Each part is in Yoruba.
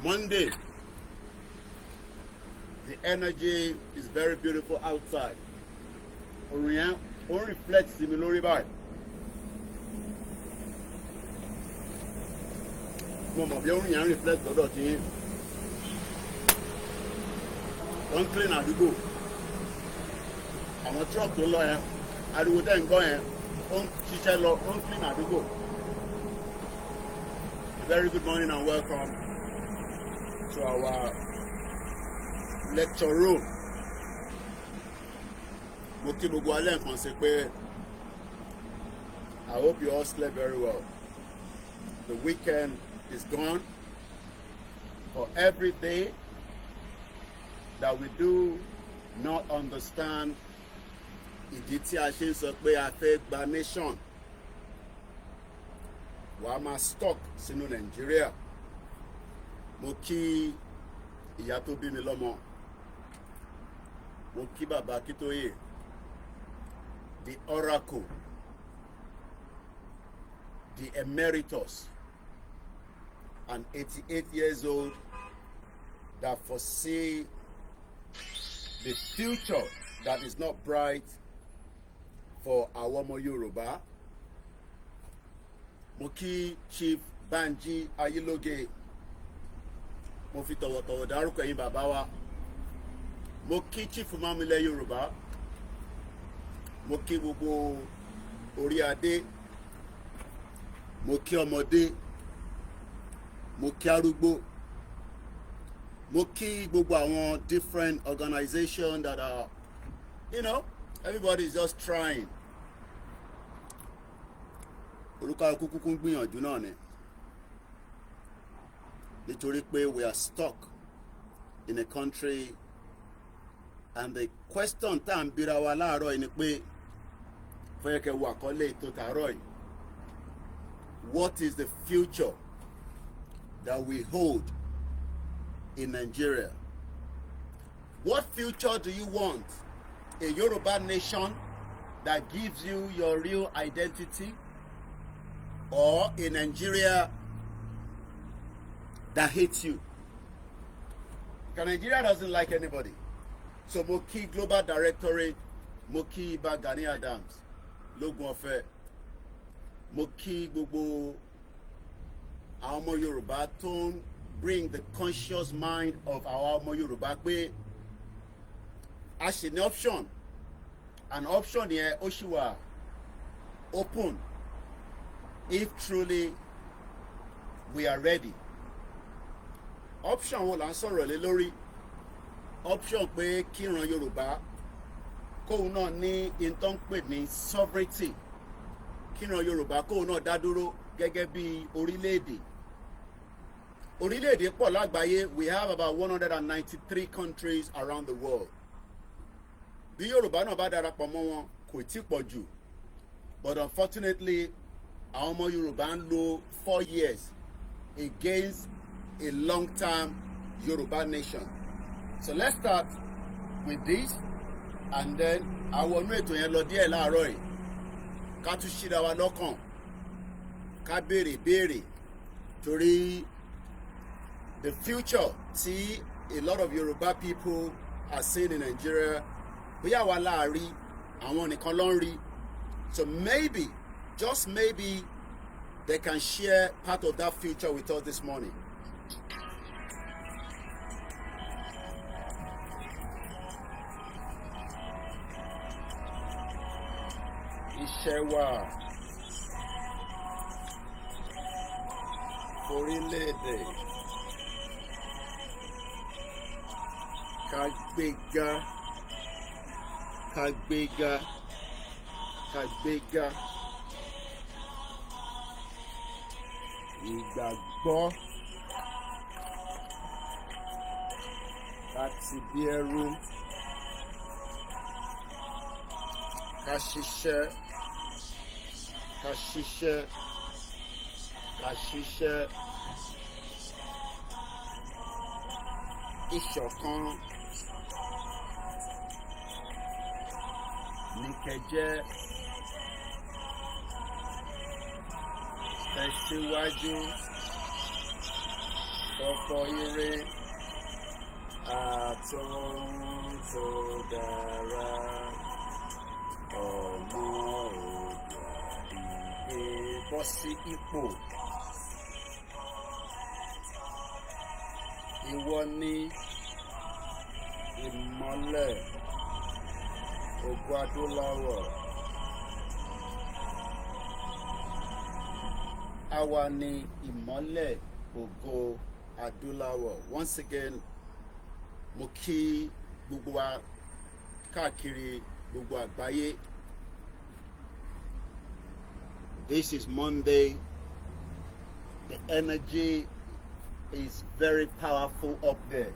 Monday, the energy is very beautiful outside. Òrùn yẹn ó ń reflect sí mi lórí báyìí. Mo mọ̀ bí òrùn yẹn ń reflect lọ́dọ̀ tí yín. Wọ́n ń clean àdúgbò. Àwọn truck tó lọ yẹn, ariwo tẹ́ ń gbọ́ yẹn, ó ń ṣiṣẹ́ lọ, ó ń clean àdúgbò. A very good morning and welcome to our lecture room. Mo kí gbogbo alẹ́ nǹkan sí pé I hope you all slept very well. The weekend is gone. For every day that we do not understand ìdí tí a ṣe ń sọ pé a fẹ́ gba nation, wàá máa stuck sínú Nàìjíríà. Mo kí ìyá tó bí mi lọ́mọ, mo kí bàbá Akíntóyè, the oracle, the emeritus, and 88 years old that foresee the future that is not bright for àwọn ọmọ Yorùbá. Mo kí Chief Banji Ayílóge, mo fi tọ̀wọ̀tọ̀wọ̀ dárúkọ ẹ̀yin bàbá wa. Mo kí Chief Mamilẹ̀ Yorùbá, mo kí gbogbo orí adé, mo kí ọmọdé, mo kí arúgbó, mo kí gbogbo àwọn different organizations that are, everybody is just trying. Orúkọ kúkú ń gbìyànjú náà ni, nítorí pé we are stuck in a country, and the question tá à ń bíra wa láàárọ̀ yìí ni pé fẹ́yẹ̀kẹ́ wo àkọlé ètò tàárọ̀ yìí: what is the future that we hold in Nigeria? What future do you want? A Yoruba nation that gives you your real identity, or a Nigeria that hates you? Because Nigeria doesn't like anybody. So mo kí Global Directorate, mo kí Ìbà Gani Adams lógun ọ̀fẹ́, mo kí gbogbo àwọn ọmọ Yorùbá tó ń bring the conscious mind of àwọn ọmọ Yorùbá pé a ṣì ní option, and option yẹn ó ṣì wà open if truly we are ready. Option wo là ń sọ̀rọ̀ lé lórí? Option pé kíran Yorùbá kóun náà ní ìtàn ń pè ní sovereignty, kíran Yorùbá kóun náà dá dúró gẹ́gẹ́ bí orílẹ̀-èdè. Orílẹ̀-èdè pọ̀ lágbàáyé. We have about 193 countries around the world. Bí Yorùbá náà bá darapọ̀ mọ́ wọn, kò tí pọ̀ jù, but unfortunately àwọn ọmọ Yorùbá ń lo 4 years against a long-term Yorùbá nation. So let's start with this and then àwọn inú ètò yẹn lọ díẹ̀ láàárọ̀ yìí, ká tún ṣíra wa lọ́kàn, ká béèrè béèrè, torí the future tí a lot of Yoruba people are seeing in Nigeria, bóyá wà láàrí àwọn nìkan ló ń rí. So maybe, just maybe, they can share part of that future with us this morning. Iṣẹ́ wà. Orílẹ̀-èdè ká gbéga, ká gbéga, ká gbéga ìgbàgbọ́ láti bí ẹrú, ká ṣiṣẹ́, ká ṣiṣẹ́, ká ṣiṣẹ́, ìṣọ̀kan ní kẹjẹ tẹ̀síwájú ọ̀pọ̀ ire àtòhun tó dára, ọmọ Oòduà dìde bọ́ sí ipò. Ìwọ ni ìmọ́lẹ̀ ògo adúláwọ̀. Àwa ni ìmọ́lẹ̀ ògo adúláwọ̀. Once again, mo kí gbogbo wa káàkiri gbogbo àgbáyé. This is Monday. The energy is very powerful up there.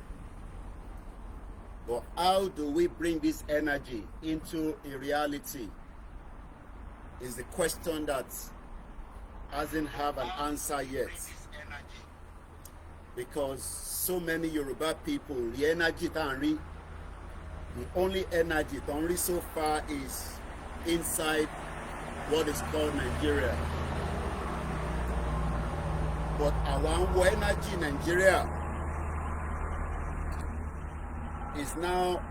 But how do we bring this energy into a reality is the question that hasn't have an answer yet. Because so many Yoruba people, the energy tá ń rí, the only energy tó ń rí so far is inside what is called Nigeria. But àwa ń wọ energy Nigeria is now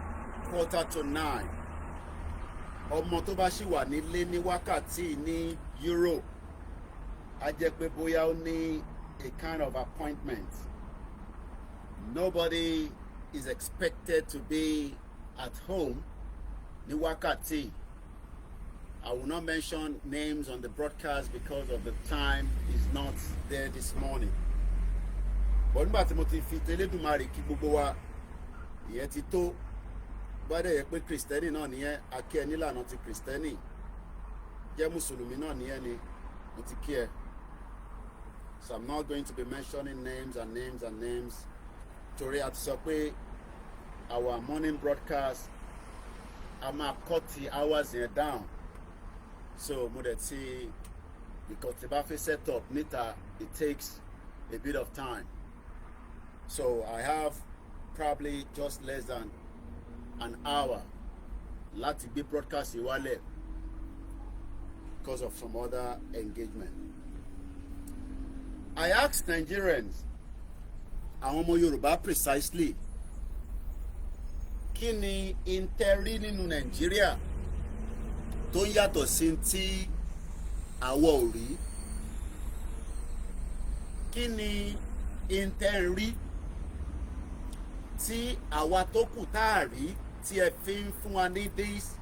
8:45. Ọmọ tó bá ṣì wà nílé ní wákàtí ní Europe, á jẹ́ pé bóyá ó ní a kind of appointment. Nobody is expected to be at home ní wákàtí. I will not mention names on the broadcast because of the time is not there this morning. But nígbà tí mo ti fi tẹlẹ́dùmarè kí gbogbo wa, ìyẹn ti tó. Bá dẹ̀ yẹ pé Kristẹni náà nìyẹn, a kí ẹ nílànà ti Kristẹni. Jẹ́ Mùsùlùmí náà nìyẹn ni mo ti kí ẹ. So I'm not going to be mentioning names and names and names. Torí a ti sọ pé our morning broadcast, a máa cut the hours yẹn down. So mo dẹ̀ ti, because tí bá fẹ́ set up níta, it takes a bit of time. So I have probably just less than an hour láti gbé broadcast yìí wálẹ̀ because of some other engagement. I asked Nigerians, àwọn ọmọ Yorùbá precisely, kí ni intẹ́rí nínú Nàìjíríà tó yàtọ̀ sí tí àwọ̀ ò rí? Kí ni intẹ́rí tí àwa tó kù tá a rí tí ẹ fi ń fún wa ní this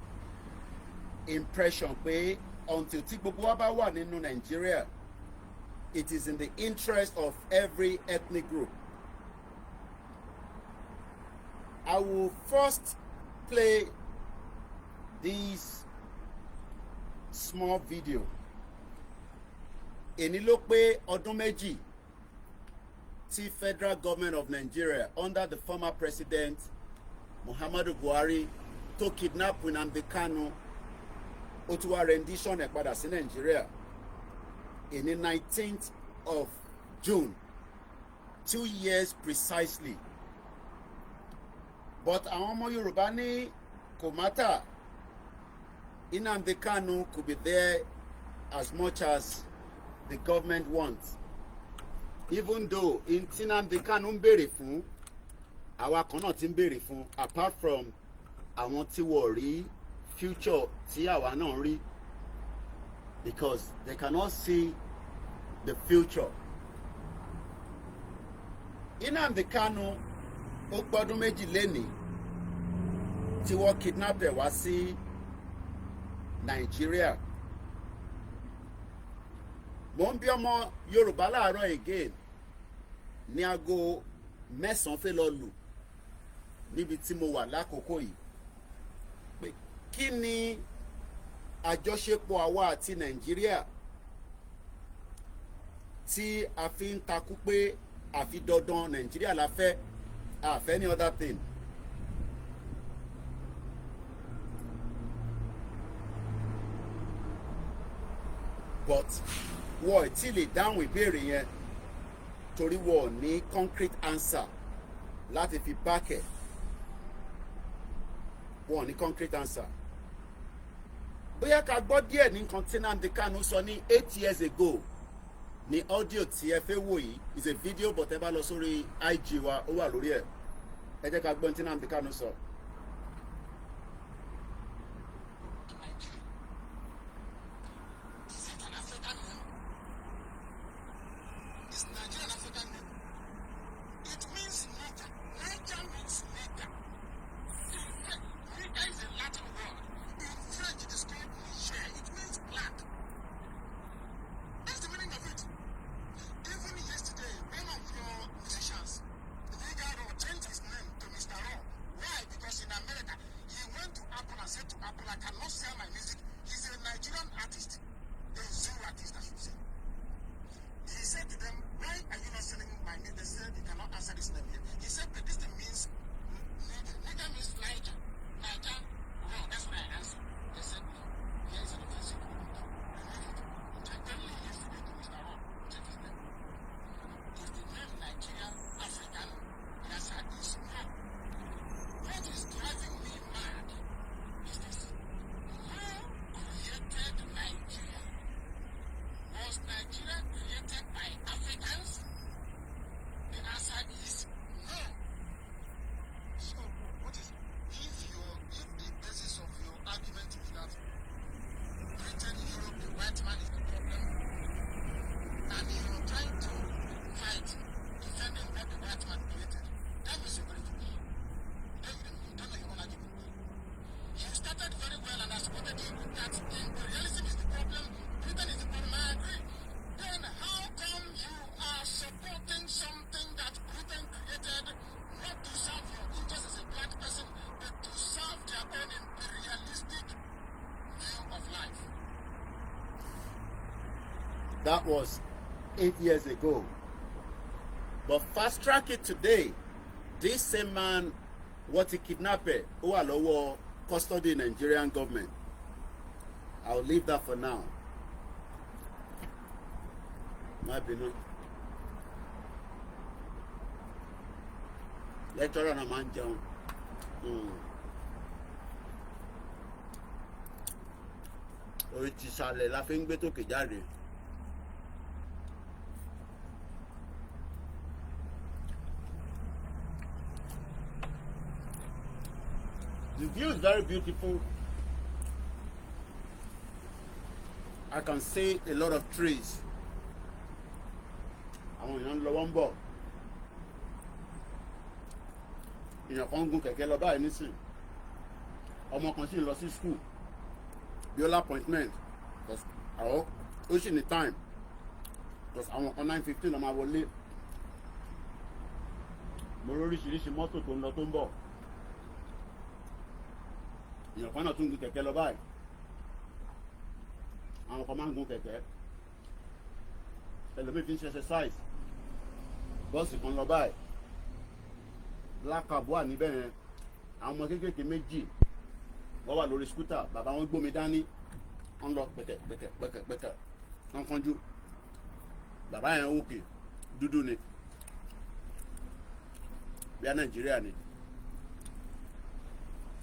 impression pé until tí gbogbo wa bá wà nínú Nàìjíríà, it is in the interest of every ethnic group? I will first play this small video. Èní ló pé ọdún 2 tí federal government of Nigeria under the former president Muhammadu Buhari tó kidnap Nnamdi Kanu, ó tún wá rendition ẹ̀ padà sí Nigeria. Èní 19th of June, 2 years precisely. But àwọn ọmọ Yorùbá ní kò matter, Nnamdi Kanu could be there as much as the government wants, even though in tí Nnamdi Kanu ń béèrè fún, àwa kan náà ti ń béèrè fún, apart from àwọn tí wọ́n rí future tí àwa náà rí, because they cannot see the future. Nnamdi Kanu, ó gbọ́dún 2 lénìí tí wọ́n kidnap ẹ̀ wá sí Nàìjíríà. Mo ń bí ọmọ Yorùbá láàárọ̀ again. Ní aago 9 fẹ́ lọ lù níbi tí mo wà lákòókò yìí, pé kí ni àjọṣepọ̀ àwa àti Nàìjíríà tí a fi ń takú pé àfi dandan Nàìjíríà la fẹ́, a fẹ́ ní other thing. But wọ́n ò tí lè dáhùn ìbéèrè yẹn torí wọ́n ò ní concrete answer láti fi back ẹ̀. Wọ́n ò ní concrete answer. Bóyá ká gbọ́ díẹ̀ ní nǹkan tí Nnamdi Kanu sọ ní 8 years ago ní audio tí ẹ fẹ́ wò yìí. Is a video, but ẹ bá lọ sórí IG wa, ó wà lórí ẹ̀. Ẹ jẹ́ ká gbọ́ tí Nnamdi Kanu sọ. Nigeria. Is it an African name? Is Nigeria an African name? It means nigger. Niger means nigger. In fact, nigger is a Latin word. In French, it is called Niger. It means black. That's the meaning of it. Even yesterday, one of your musicians, Nigger Raw, changed his name to Mr. Raw. Why? Because in America, he went to Apple and said to Apple, "I cannot sell my music." He's a Nigerian artist, a Zulu artist, I should say. He said to them, "Why are you not selling my music?" They said they cannot answer this name here. He said, "But this thing means nigger. Nigger means Niger. Niger, Raw. That's what I answered." They said, "No. Here is an offensive word. Remove it." Only yesterday to Mr. Raw, change his name. Is the name Nigeria African? The answer is no. What is driving me mad is this. Who created Nigeria? Was Nigeria created by Africans? The answer is no. So, what is if your if the basis of your argument is that Britain, Europe, the white man is the problem, and you're trying to fight defending what the white man created, that means you're very foolish. Then you don't know your own argument. You started very well and I supported you that imperialism is the problem, Britain is the problem, I agree. Then how come you are supporting something that Britain created not to serve your interests as a black person, but to serve their own imperialistic view of life? That was 8 years ago. But fast track it today, this same man, wọ́n ti kidnap ẹ̀, ó wà lọ́wọ́ custody Nigerian government. I will leave that for now. Má bínú. Lecturer náà máa ń jẹun. Orí ti sàlẹ̀ la fi ń gbé tòkè jáde. The view is very beautiful. I can see a lot of trees. Àwọn èèyàn ń lọ, wọ́n ń bọ̀. Èèyàn kan ń gun kẹ̀kẹ́ lọ báyìí nísìn. Ọmọ kan sì ń lọ sí school. Biola appointment. Àwọn ó sì ní time. Because àwọn kan 9:15 ló máa wọlé. Mo rí oríṣiríṣi mọ́tò tó ń lọ tó ń bọ̀. Èèyàn kan náà tún gun kẹ̀kẹ́ lọ báyìí. Àwọn kan máa ń gun kẹ̀kẹ́, ẹlòmíì fi ń ṣe exercise. Bọ́ọ̀sì kan lọ báyìí, black cab wà níbẹ̀ yẹn. Àwọn ọmọ kéékèèké méjì wọ́n wà lórí scooter, bàbá wọn gbómi dání, wọ́n lọ pẹ̀kẹ̀ pẹ̀kẹ̀ pẹ̀kẹ̀ pẹ̀kẹ̀, wọ́n kánjú. Bàbá yẹn òkè dúdú ni, bíi Nàìjíríà ni.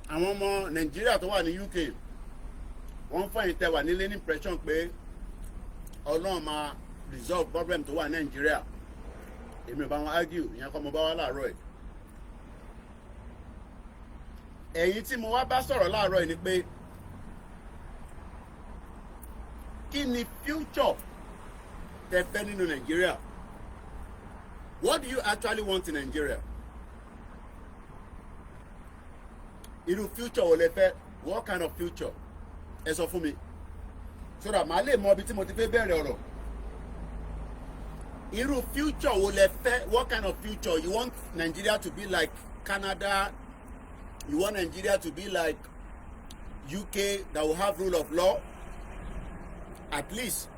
Àwọn ọmọ Nàìjíríà tó wà ní UK, wọ́n fọyín tẹ wà nílé ní impression pé Ọlọ́run máa resolve problem tó wà Nàìjíríà. Èmi ò bá wọn argue ìyẹn kọ́ mo bá wá láàárọ̀ yìí. Ẹ̀yin tí mo wá bá sọ̀rọ̀ láàárọ̀ yìí ni pé kí ni future tẹ fẹ́ nínú Nàìjíríà? What do you actually want in Nigeria? Irú future wo lẹ fẹ́? What kind of future? Ẹ sọ fún mi so that màá lè mọ ibi tí mo ti fẹ́ bẹ̀rẹ̀ ọ̀rọ̀. Irú future wo lẹ fẹ́? What kind of future you want? Nigeria to be like Canada? You want Nigeria to be like UK that will have rule of law? At least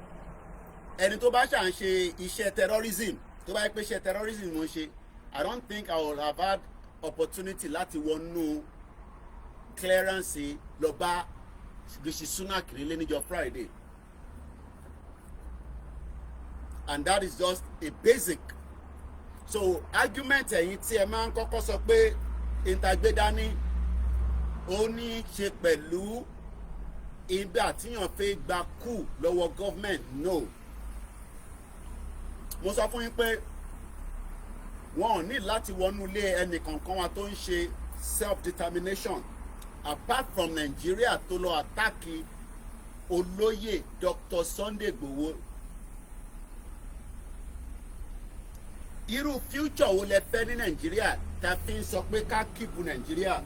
ẹni tó bá ṣà ń ṣe iṣẹ́ terrorism, tó bá yẹ pé iṣẹ́ terrorism ló ń ṣe, I don't think I will have had opportunity láti wọnú clearance lọ bá Rishi Sunak nílé níjọ́ Friday. And that is just a basic. So argument ẹ̀yin tí ẹ máa ń kọ́kọ́ sọ pé ìtagbédání ó ní í ṣe pẹ̀lú ibi àtìyàn fẹ́ gba kù lọ́wọ́ government, no. Mo sọ fún yín pé wọn ò ní láti wọnú ilé ẹnìkankan wa tó ń ṣe self-determination, apart from Nigeria tó lọ attack olóyè Dr. Sunday Igboho. Irú future wo lẹ fẹ́ ní Nàìjíríà tá a fi ń sọ pé ká keep Nàìjíríà?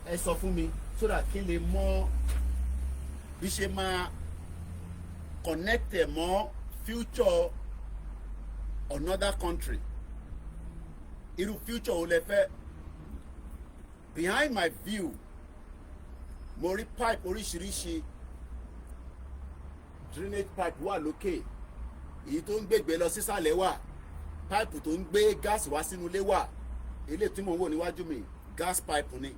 Ẹ sọ fún mi so that kí n lè mọ bí ṣe máa connect ẹ mọ́ future another country. Irú future wo lẹ fẹ́? Behind my view, mo rí pipe oríṣiríṣi. Drainage pipe wà lókè, èyí tó ń gbégbé lọ sísàlẹ̀ wà, pipe tó ń gbé gáàsì wá sínú ilé wà. Eléyìí tí mò ń wò níwájú mi, gas pipe ni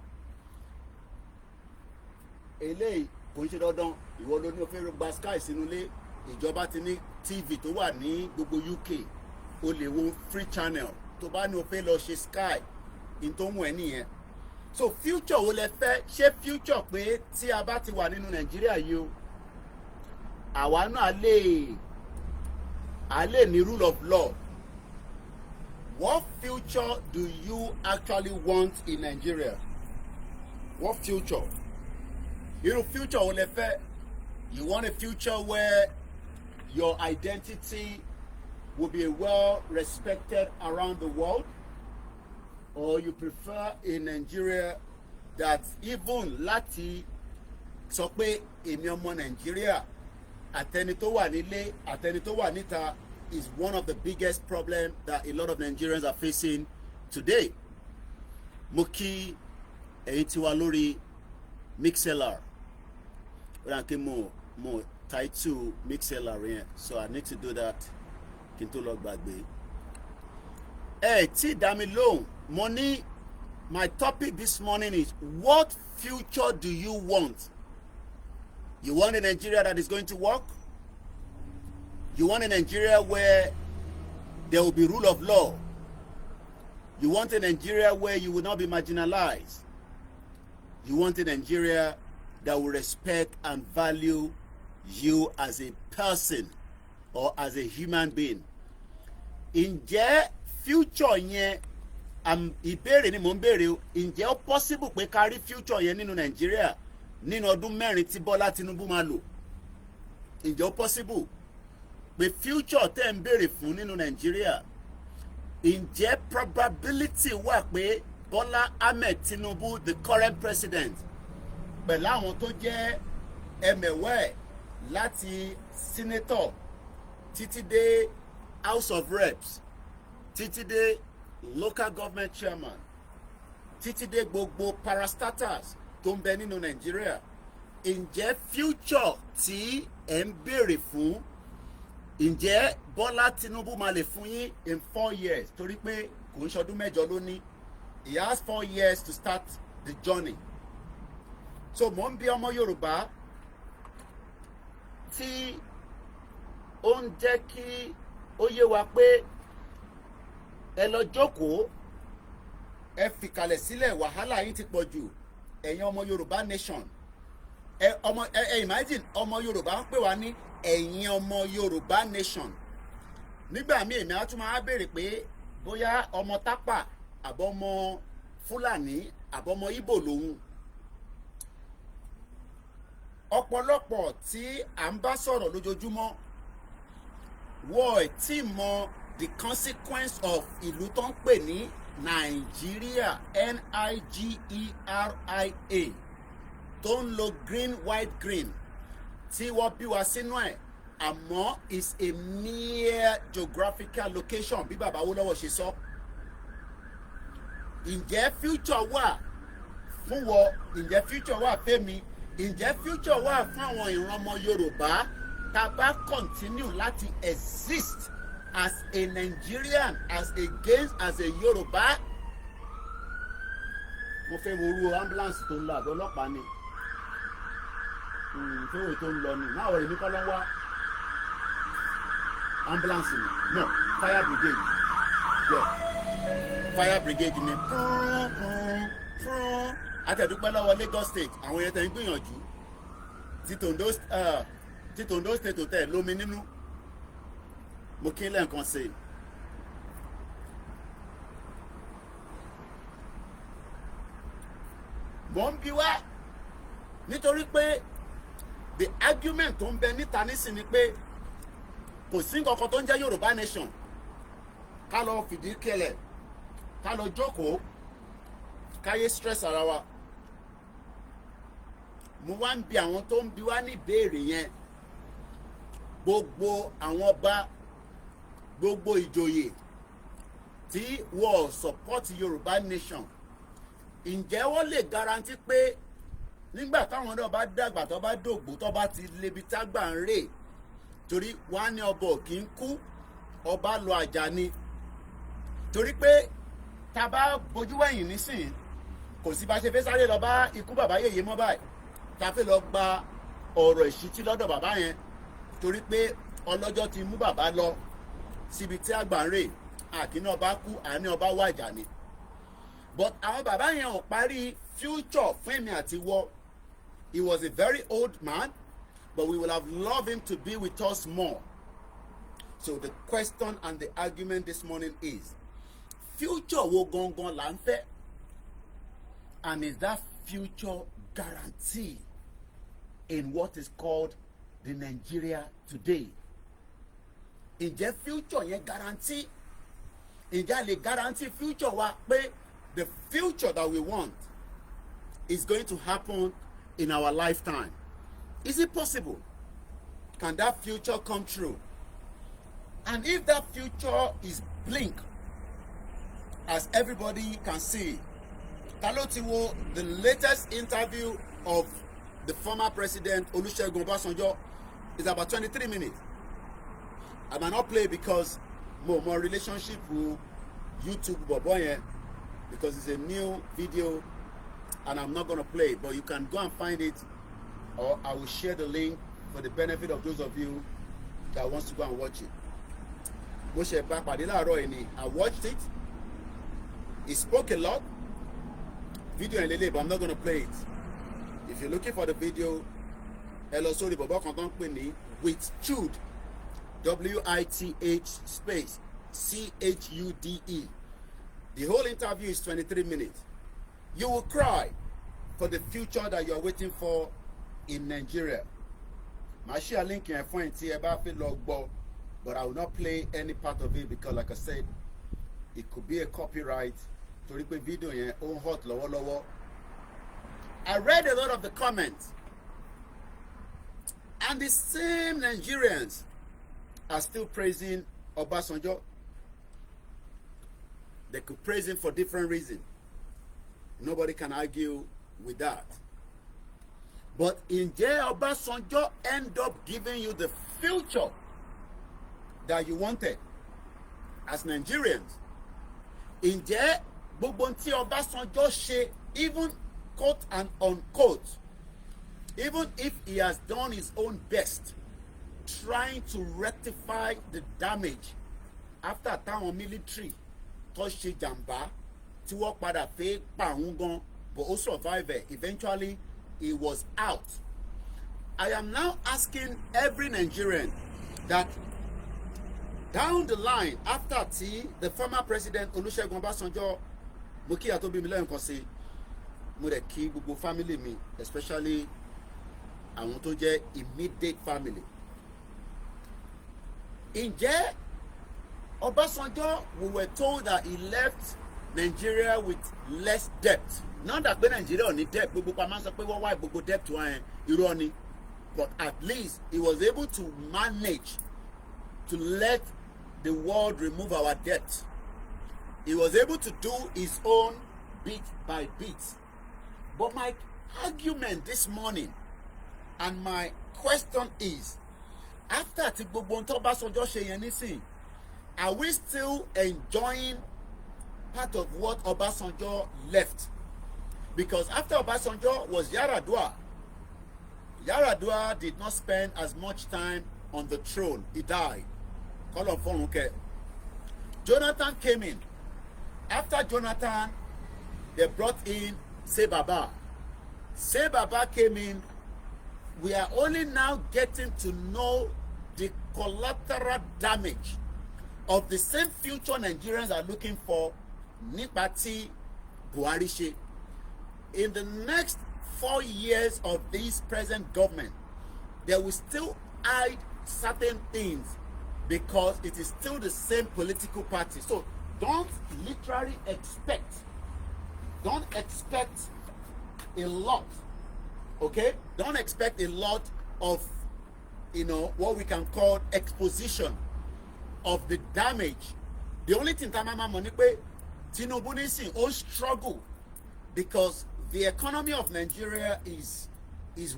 eléyìí. Kò ń ṣe dandan ìwọ ló ní o fẹ́ gba Sky sínú ilé. Ìjọba ti ní TV tó wà ní gbogbo UK, o lè wo free channel. Tó bá ní o fẹ́ lọ ṣe Sky in tó ń wọ̀ ẹ́ nìyẹn. So future wo lẹ fẹ́? Ṣé future pé tí a bá ti wà nínú Nàìjíríà yìí o, àwa náà lè a lè ní rule of law? What future do you actually want in Nigeria? What future? Irú future wo lẹ fẹ́? You want a future where your identity will be well respected around the world, or you prefer a Nigeria that even láti sọ pé èmi ọmọ Nàìjíríà, àtẹni tó wà nílé, àtẹni tó wà níta, is one of the biggest problem that a lot of Nigerians are facing today? Mo kí ẹ̀yin tí wà lórí Mixlr. Ó dà kí mo title Mixlr yẹn, so I need to do that kí n tó lọ gbàgbé. Ẹ tí dá mi lóhùn. Mo ní my topic this morning is, what future do you want? You want a Nigeria that is going to work? You want a Nigeria where there will be rule of law? You want a Nigeria where you will not be marginalized? You want a Nigeria that will respect and value you as a person or as a human being? Ǹjẹ́ future yẹn, ìbéèrè ni mò ń béèrè o, ǹjẹ́ ó possible pé ká rí future yẹn nínú Nàìjíríà nínú ọdún 4 tí Bọ́lá Tinubu máa lò? Ǹjẹ́ ó possible pé future tẹ́ ń béèrè fún nínú Nàìjíríà, ǹjẹ́ probability wà pé Bọ́lá Ahmed Tinubu, the current president, pẹ̀lú àwọn tó jẹ́ ẹmẹ̀wẹ́ láti senator títí dé House of Reps, títí dé local government chairman, títí dé gbogbo parastatals tó ń bẹ nínú Nàìjíríà, ǹjẹ́ future tí ẹ̀ ń béèrè fún, ǹjẹ́ Bọ́lá Tinubu máa lè fún yín in 4 years? Torí pé kò ń ṣọdún 8 ló ní. He has 4 years to start the journey. So mò ń bi ọmọ Yorùbá tí ó ń jẹ́ kí ó yé wa pé ẹ lọ jókòó, ẹ fìkàlẹ̀ sílẹ̀, wàhálà yín ti pọ̀ jù. Ẹ̀yin ọmọ Yorùbá nation, ẹ ọmọ ẹ ẹ imagine, ọmọ Yorùbá ń pè wá ní ẹ̀yin ọmọ Yorùbá nation. Nígbà míì, èmi á tún máa béèrè pé bóyá ọmọ Tápà àbọ̀mọ Fúlàní àbọ̀mọ Ìgbò lòun. Ọ̀pọ̀lọpọ̀ tí à ń bá sọ̀rọ̀ lójoojúmọ́, wọ́n ẹ̀ tí mọ the consequence of ìlú tó ń pè ní Nàìjíríà, Nigeria, tó ń lo green, white, green tí wọ́n bí wa sínú ẹ̀. Àmọ́ is a mere geographical location, bí bàbá Awólọ́wọ̀ ṣe sọ. Ǹjẹ́ future wà fún wọ? Ǹjẹ́ future wà fẹ́mi? Ǹjẹ́ future wà fún àwọn ìran ọmọ Yorùbá tá a bá continue láti exist as a Nigerian, as against as a Yorùbá? Mo fẹ́ wo orú ambulance tó ń lọ, àbí ọlọ́pàá ni fẹ́wọ̀ tó ń lọ ni. Máa wọ̀, èmi kọ́ ló ń wá ambulance ni. No, fire brigade. Yeah, fire brigade ni. Àtẹ̀dúpẹ́ lọ́wọ́ Lagos State, àwọn yẹn tẹ̀ ń gbìyànjú. Ti Ondo State ò tẹ̀ lómi nínú. Mo kí lẹ́ẹ̀kan sí i. Mò ń bi wá nítorí pé the argument tó ń bẹ níta nísìn ni pé kò sí nǹkan kan tó ń jẹ́ Yorùbá nation, ká lọ fìdí kẹlẹ̀, ká lọ jókòó, káyé stress ara wa. Mo wá ń bi àwọn tó ń bi wá ní ìbéèrè yẹn, gbogbo àwọn ọba, gbogbo ìjòyè tí wọ́n support Yorùbá nation, ǹjẹ́ wọ́n lè guarantee pé nígbà táwọn náà bá dàgbà, tó bá dògbò, tó bá ti lebi tágbà ń rè, torí wọ́n á ní ọba ò kì í kú, ọba lọ àjà ni? Torí pé tá a bá bojú wẹ̀yìn nísìnyí, kò sí bá ṣe fẹ́ sáré lọ bá ikú bàbá yèyé mọ́ báyìí, tá a fẹ́ lọ gba ọ̀rọ̀ ìṣítí lọ́dọ̀ bàbá yẹn, torí pé ọlọ́jọ́ ti mú bàbá lọ síbi tí àgbà ń rè. Àkínní ọba kú, àní ọba wàjà ni, but àwọn bàbá yẹn ò parí future fún èmi àti wọ. He was a very old man, but we will have loved him to be with us more. So the question and the argument this morning is, future wo gangan là ń fẹ́, and is that future guaranteed in what is called the Nigeria today? Ǹjẹ́ future yẹn guarantee? Ǹjẹ́ a lè guarantee future wa pé the future that we want is going to happen in our lifetime? Is it possible? Can that future come true? And if that future is blink, as everybody can see, ta ló ti wo the latest interview of the former president Olusegun Obasanjo? Is about 23 minutes. I might not play because mo mọ relationship with YouTube bọ̀bọ̀ yẹn, because it's a new video and I'm not gonna play it, but you can go and find it, or I will share the link for the benefit of those of you that wants to go and watch it. Mo ṣe bá pàdé láàárọ̀ yìí ni. I watched it. He spoke a lot. Video yẹn lélẹ̀, but I'm not gonna play it. If you're looking for the video, ẹ lọ sórí bọ̀bọ̀ kan tó ń pè ní With Chude, With space Chude. The whole interview is 23 minutes. You will cry for the future that you are waiting for in Nigeria. Màá share link yẹn fún ẹ tí ẹ bá fẹ́ lọ gbọ́, but I will not play any part of it because, like I said, it could be a copyright, torí pé video yẹn ó ń hot lọ́wọ́lọ́wọ́. I read a lot of the comments, and the same Nigerians are still praising Obasanjo. They could praise him for different reasons. Nobody can argue with that. But ǹjẹ́ Obasanjo end up giving you the future that you wanted as Nigerians? Ǹjẹ́ gbogbo tí Ọbásanjọ́ ṣe, even quote and unquote, even if he has done his own best trying to rectify the damage after táwọn military tó ṣe jàǹbá tí wọ́n padà fẹ́ pa òun gan, but ó survive it, eventually he was out. I am now asking every Nigerian that down the line, after tí the former president Olusegun Obasanjo, mo kí ìyá tó bí mi lẹ́yìn sí, mo dẹ̀ kí gbogbo family mi, especially àwọn tó jẹ́ immediate family. Ǹjẹ́ Ọbásanjọ́, we were told that he left Nigeria with less debt. Not that pé Nigeria ò ní debt. Gbogbo pa máa ń sọ pé wọ́n wá gbogbo debt wọn yẹn, irọ́ ni. But at least he was able to manage to let the world remove our debt. He was able to do his own bit by bit. But my argument this morning and my question is, after tí gbogbo ohun tó Ọbásanjọ́ ṣe yẹn nísìn, are we still enjoying part of what Obasanjo left? Because after Obasanjo was Yaradua. Yaradua did not spend as much time on the throne. He died. Kọ́lọ́un fọ̀run kẹ́. Jonathan came in. After Jonathan, they brought in Sai Baba. Sai Baba came in. We are only now getting to know the collateral damage of the same future Nigerians are looking for nípa tí Buhari ṣe. In the next 4 years of this present government, they will still hide certain things because it is still the same political party. So don't literally expect, don't expect a lot, okay? Don't expect a lot of what we can call exposition of the damage. The only thing tá a máa mọ̀ ni pé Tinubu nísìn ó struggle because the economy of Nigeria is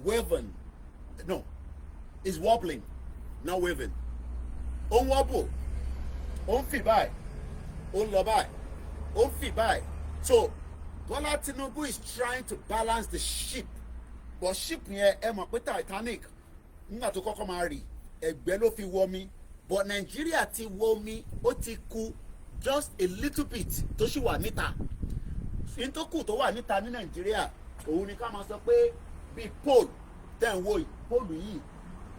wavering, no, is wobbling, not waving. Ó ń wobble, ó ń fì báyìí, ó ń lọ báyìí, ó ń fì báyìí. So Bola Tinubu is trying to balance the ship, but ship yẹn, ẹ mọ̀ pé Titanic, nígbà tó kọ́kọ́ máa rì, ẹ̀gbẹ́ ló fi wọmi, but Nigeria ti wọmi, ó ti kù just a little bit tó ṣì wà níta. N tó kù tó wà níta ní Nàìjíríà, òun ni ká máa sọ pé bíi pole tẹ̀ ń wò yìí, pole yìí,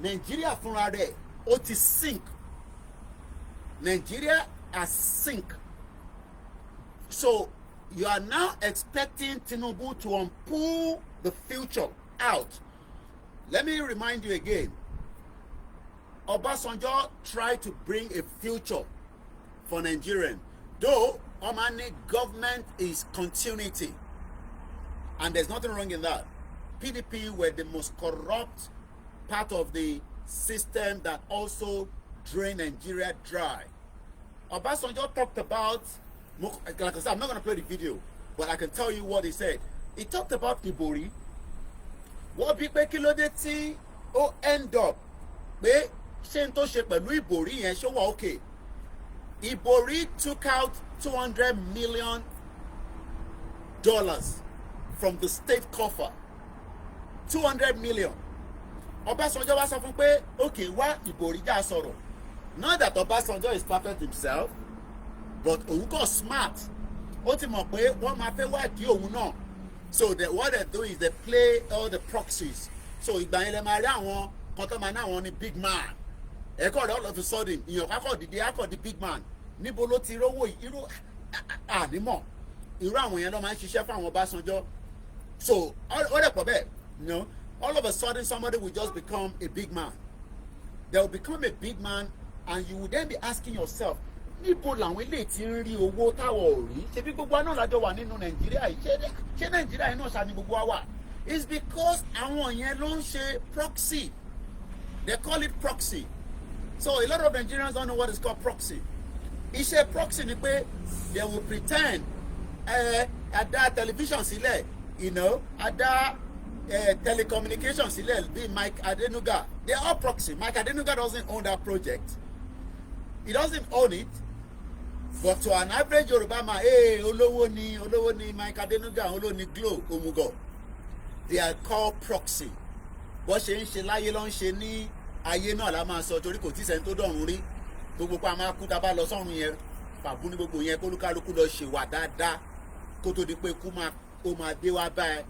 Nàìjíríà fúnra rẹ̀ ó ti sink. Nigeria has sink. So you are now expecting Tinubu to unpull the future out. Let me remind you again, Obasanjo tried to bring a future for Nigerian, though Omani government is continuity, and there's nothing wrong in that. PDP were the most corrupt part of the system that also drained Nigeria dry. Obasanjo talked about, like I said, I'm not going to play the video, but I can tell you what he said. He talked about Ibori. Wọ́n bí pé kí ló dé tí ó end up pé ṣé n tó ṣe pẹ̀lú Ibori yẹn, ṣó wà okay? Ibori took out $200 million from the state coffer. 200 million. Ọbásanjọ́ wá sọ fún pé, okay, wá Ibori, já sọ̀rọ̀. Not that Ọbásanjọ́ is perfect himself, but òun kò smart, ó ti mọ̀ pé wọ́n máa fẹ́ wádìí òun náà. So what they do is they play all the proxies. So ìgbà yẹn lè máa rí àwọn kan tó máa ní àwọn ní big man ẹ̀kọ́ rẹ̀. All of a sudden, ìyàn kákọ̀ dìde, akọ̀ di big man. Níbo ló ti rówó irú ànímọ̀? Irú àwọn yẹn ló máa ń ṣiṣẹ́ fún àwọn Ọbásanjọ́. So ó rẹ̀ pọ̀ bẹ́ẹ̀. All of a sudden, somebody will just become a big man. They will become a big man and you will then be asking yourself, níbo làwọn eléyìí ti ń rí owó táwọn ò rí? Ṣebí gbogbo wa náà lájọ wà nínú Nàìjíríà yìí? Ṣé Nàìjíríà yìí náà ṣá ni gbogbo wa wà? It's because àwọn yẹn ló ń ṣe proxy. They call it proxy. So a lot of Nigerians don't know what is called proxy. Iṣẹ́ proxy ni pé they will pretend, ẹ a dá television sílẹ̀, a dá telecommunication sílẹ̀, bíi Mike Adenuga. They are all proxy. Mike Adenuga doesn't own that project. He doesn't own it, but to an average Yoruba man, hey, olówó ni, olówó ni Mike Adenuga, olówó ni Glo. Òmùgọ̀. They are called proxy. Bó ṣe ń ṣe láyé ló ń ṣe ní ayé náà la máa sọ, torí kò tí sẹ́ni tó dọ̀run rí. Gbogbo pa máa kú tá a bá lọ sọ́run yẹn, fàbú ní gbogbo yẹn. Kólúkálukú lọ ṣèwà dáadáa kó tó di pé kú máa ó máa dé wá bá ẹ.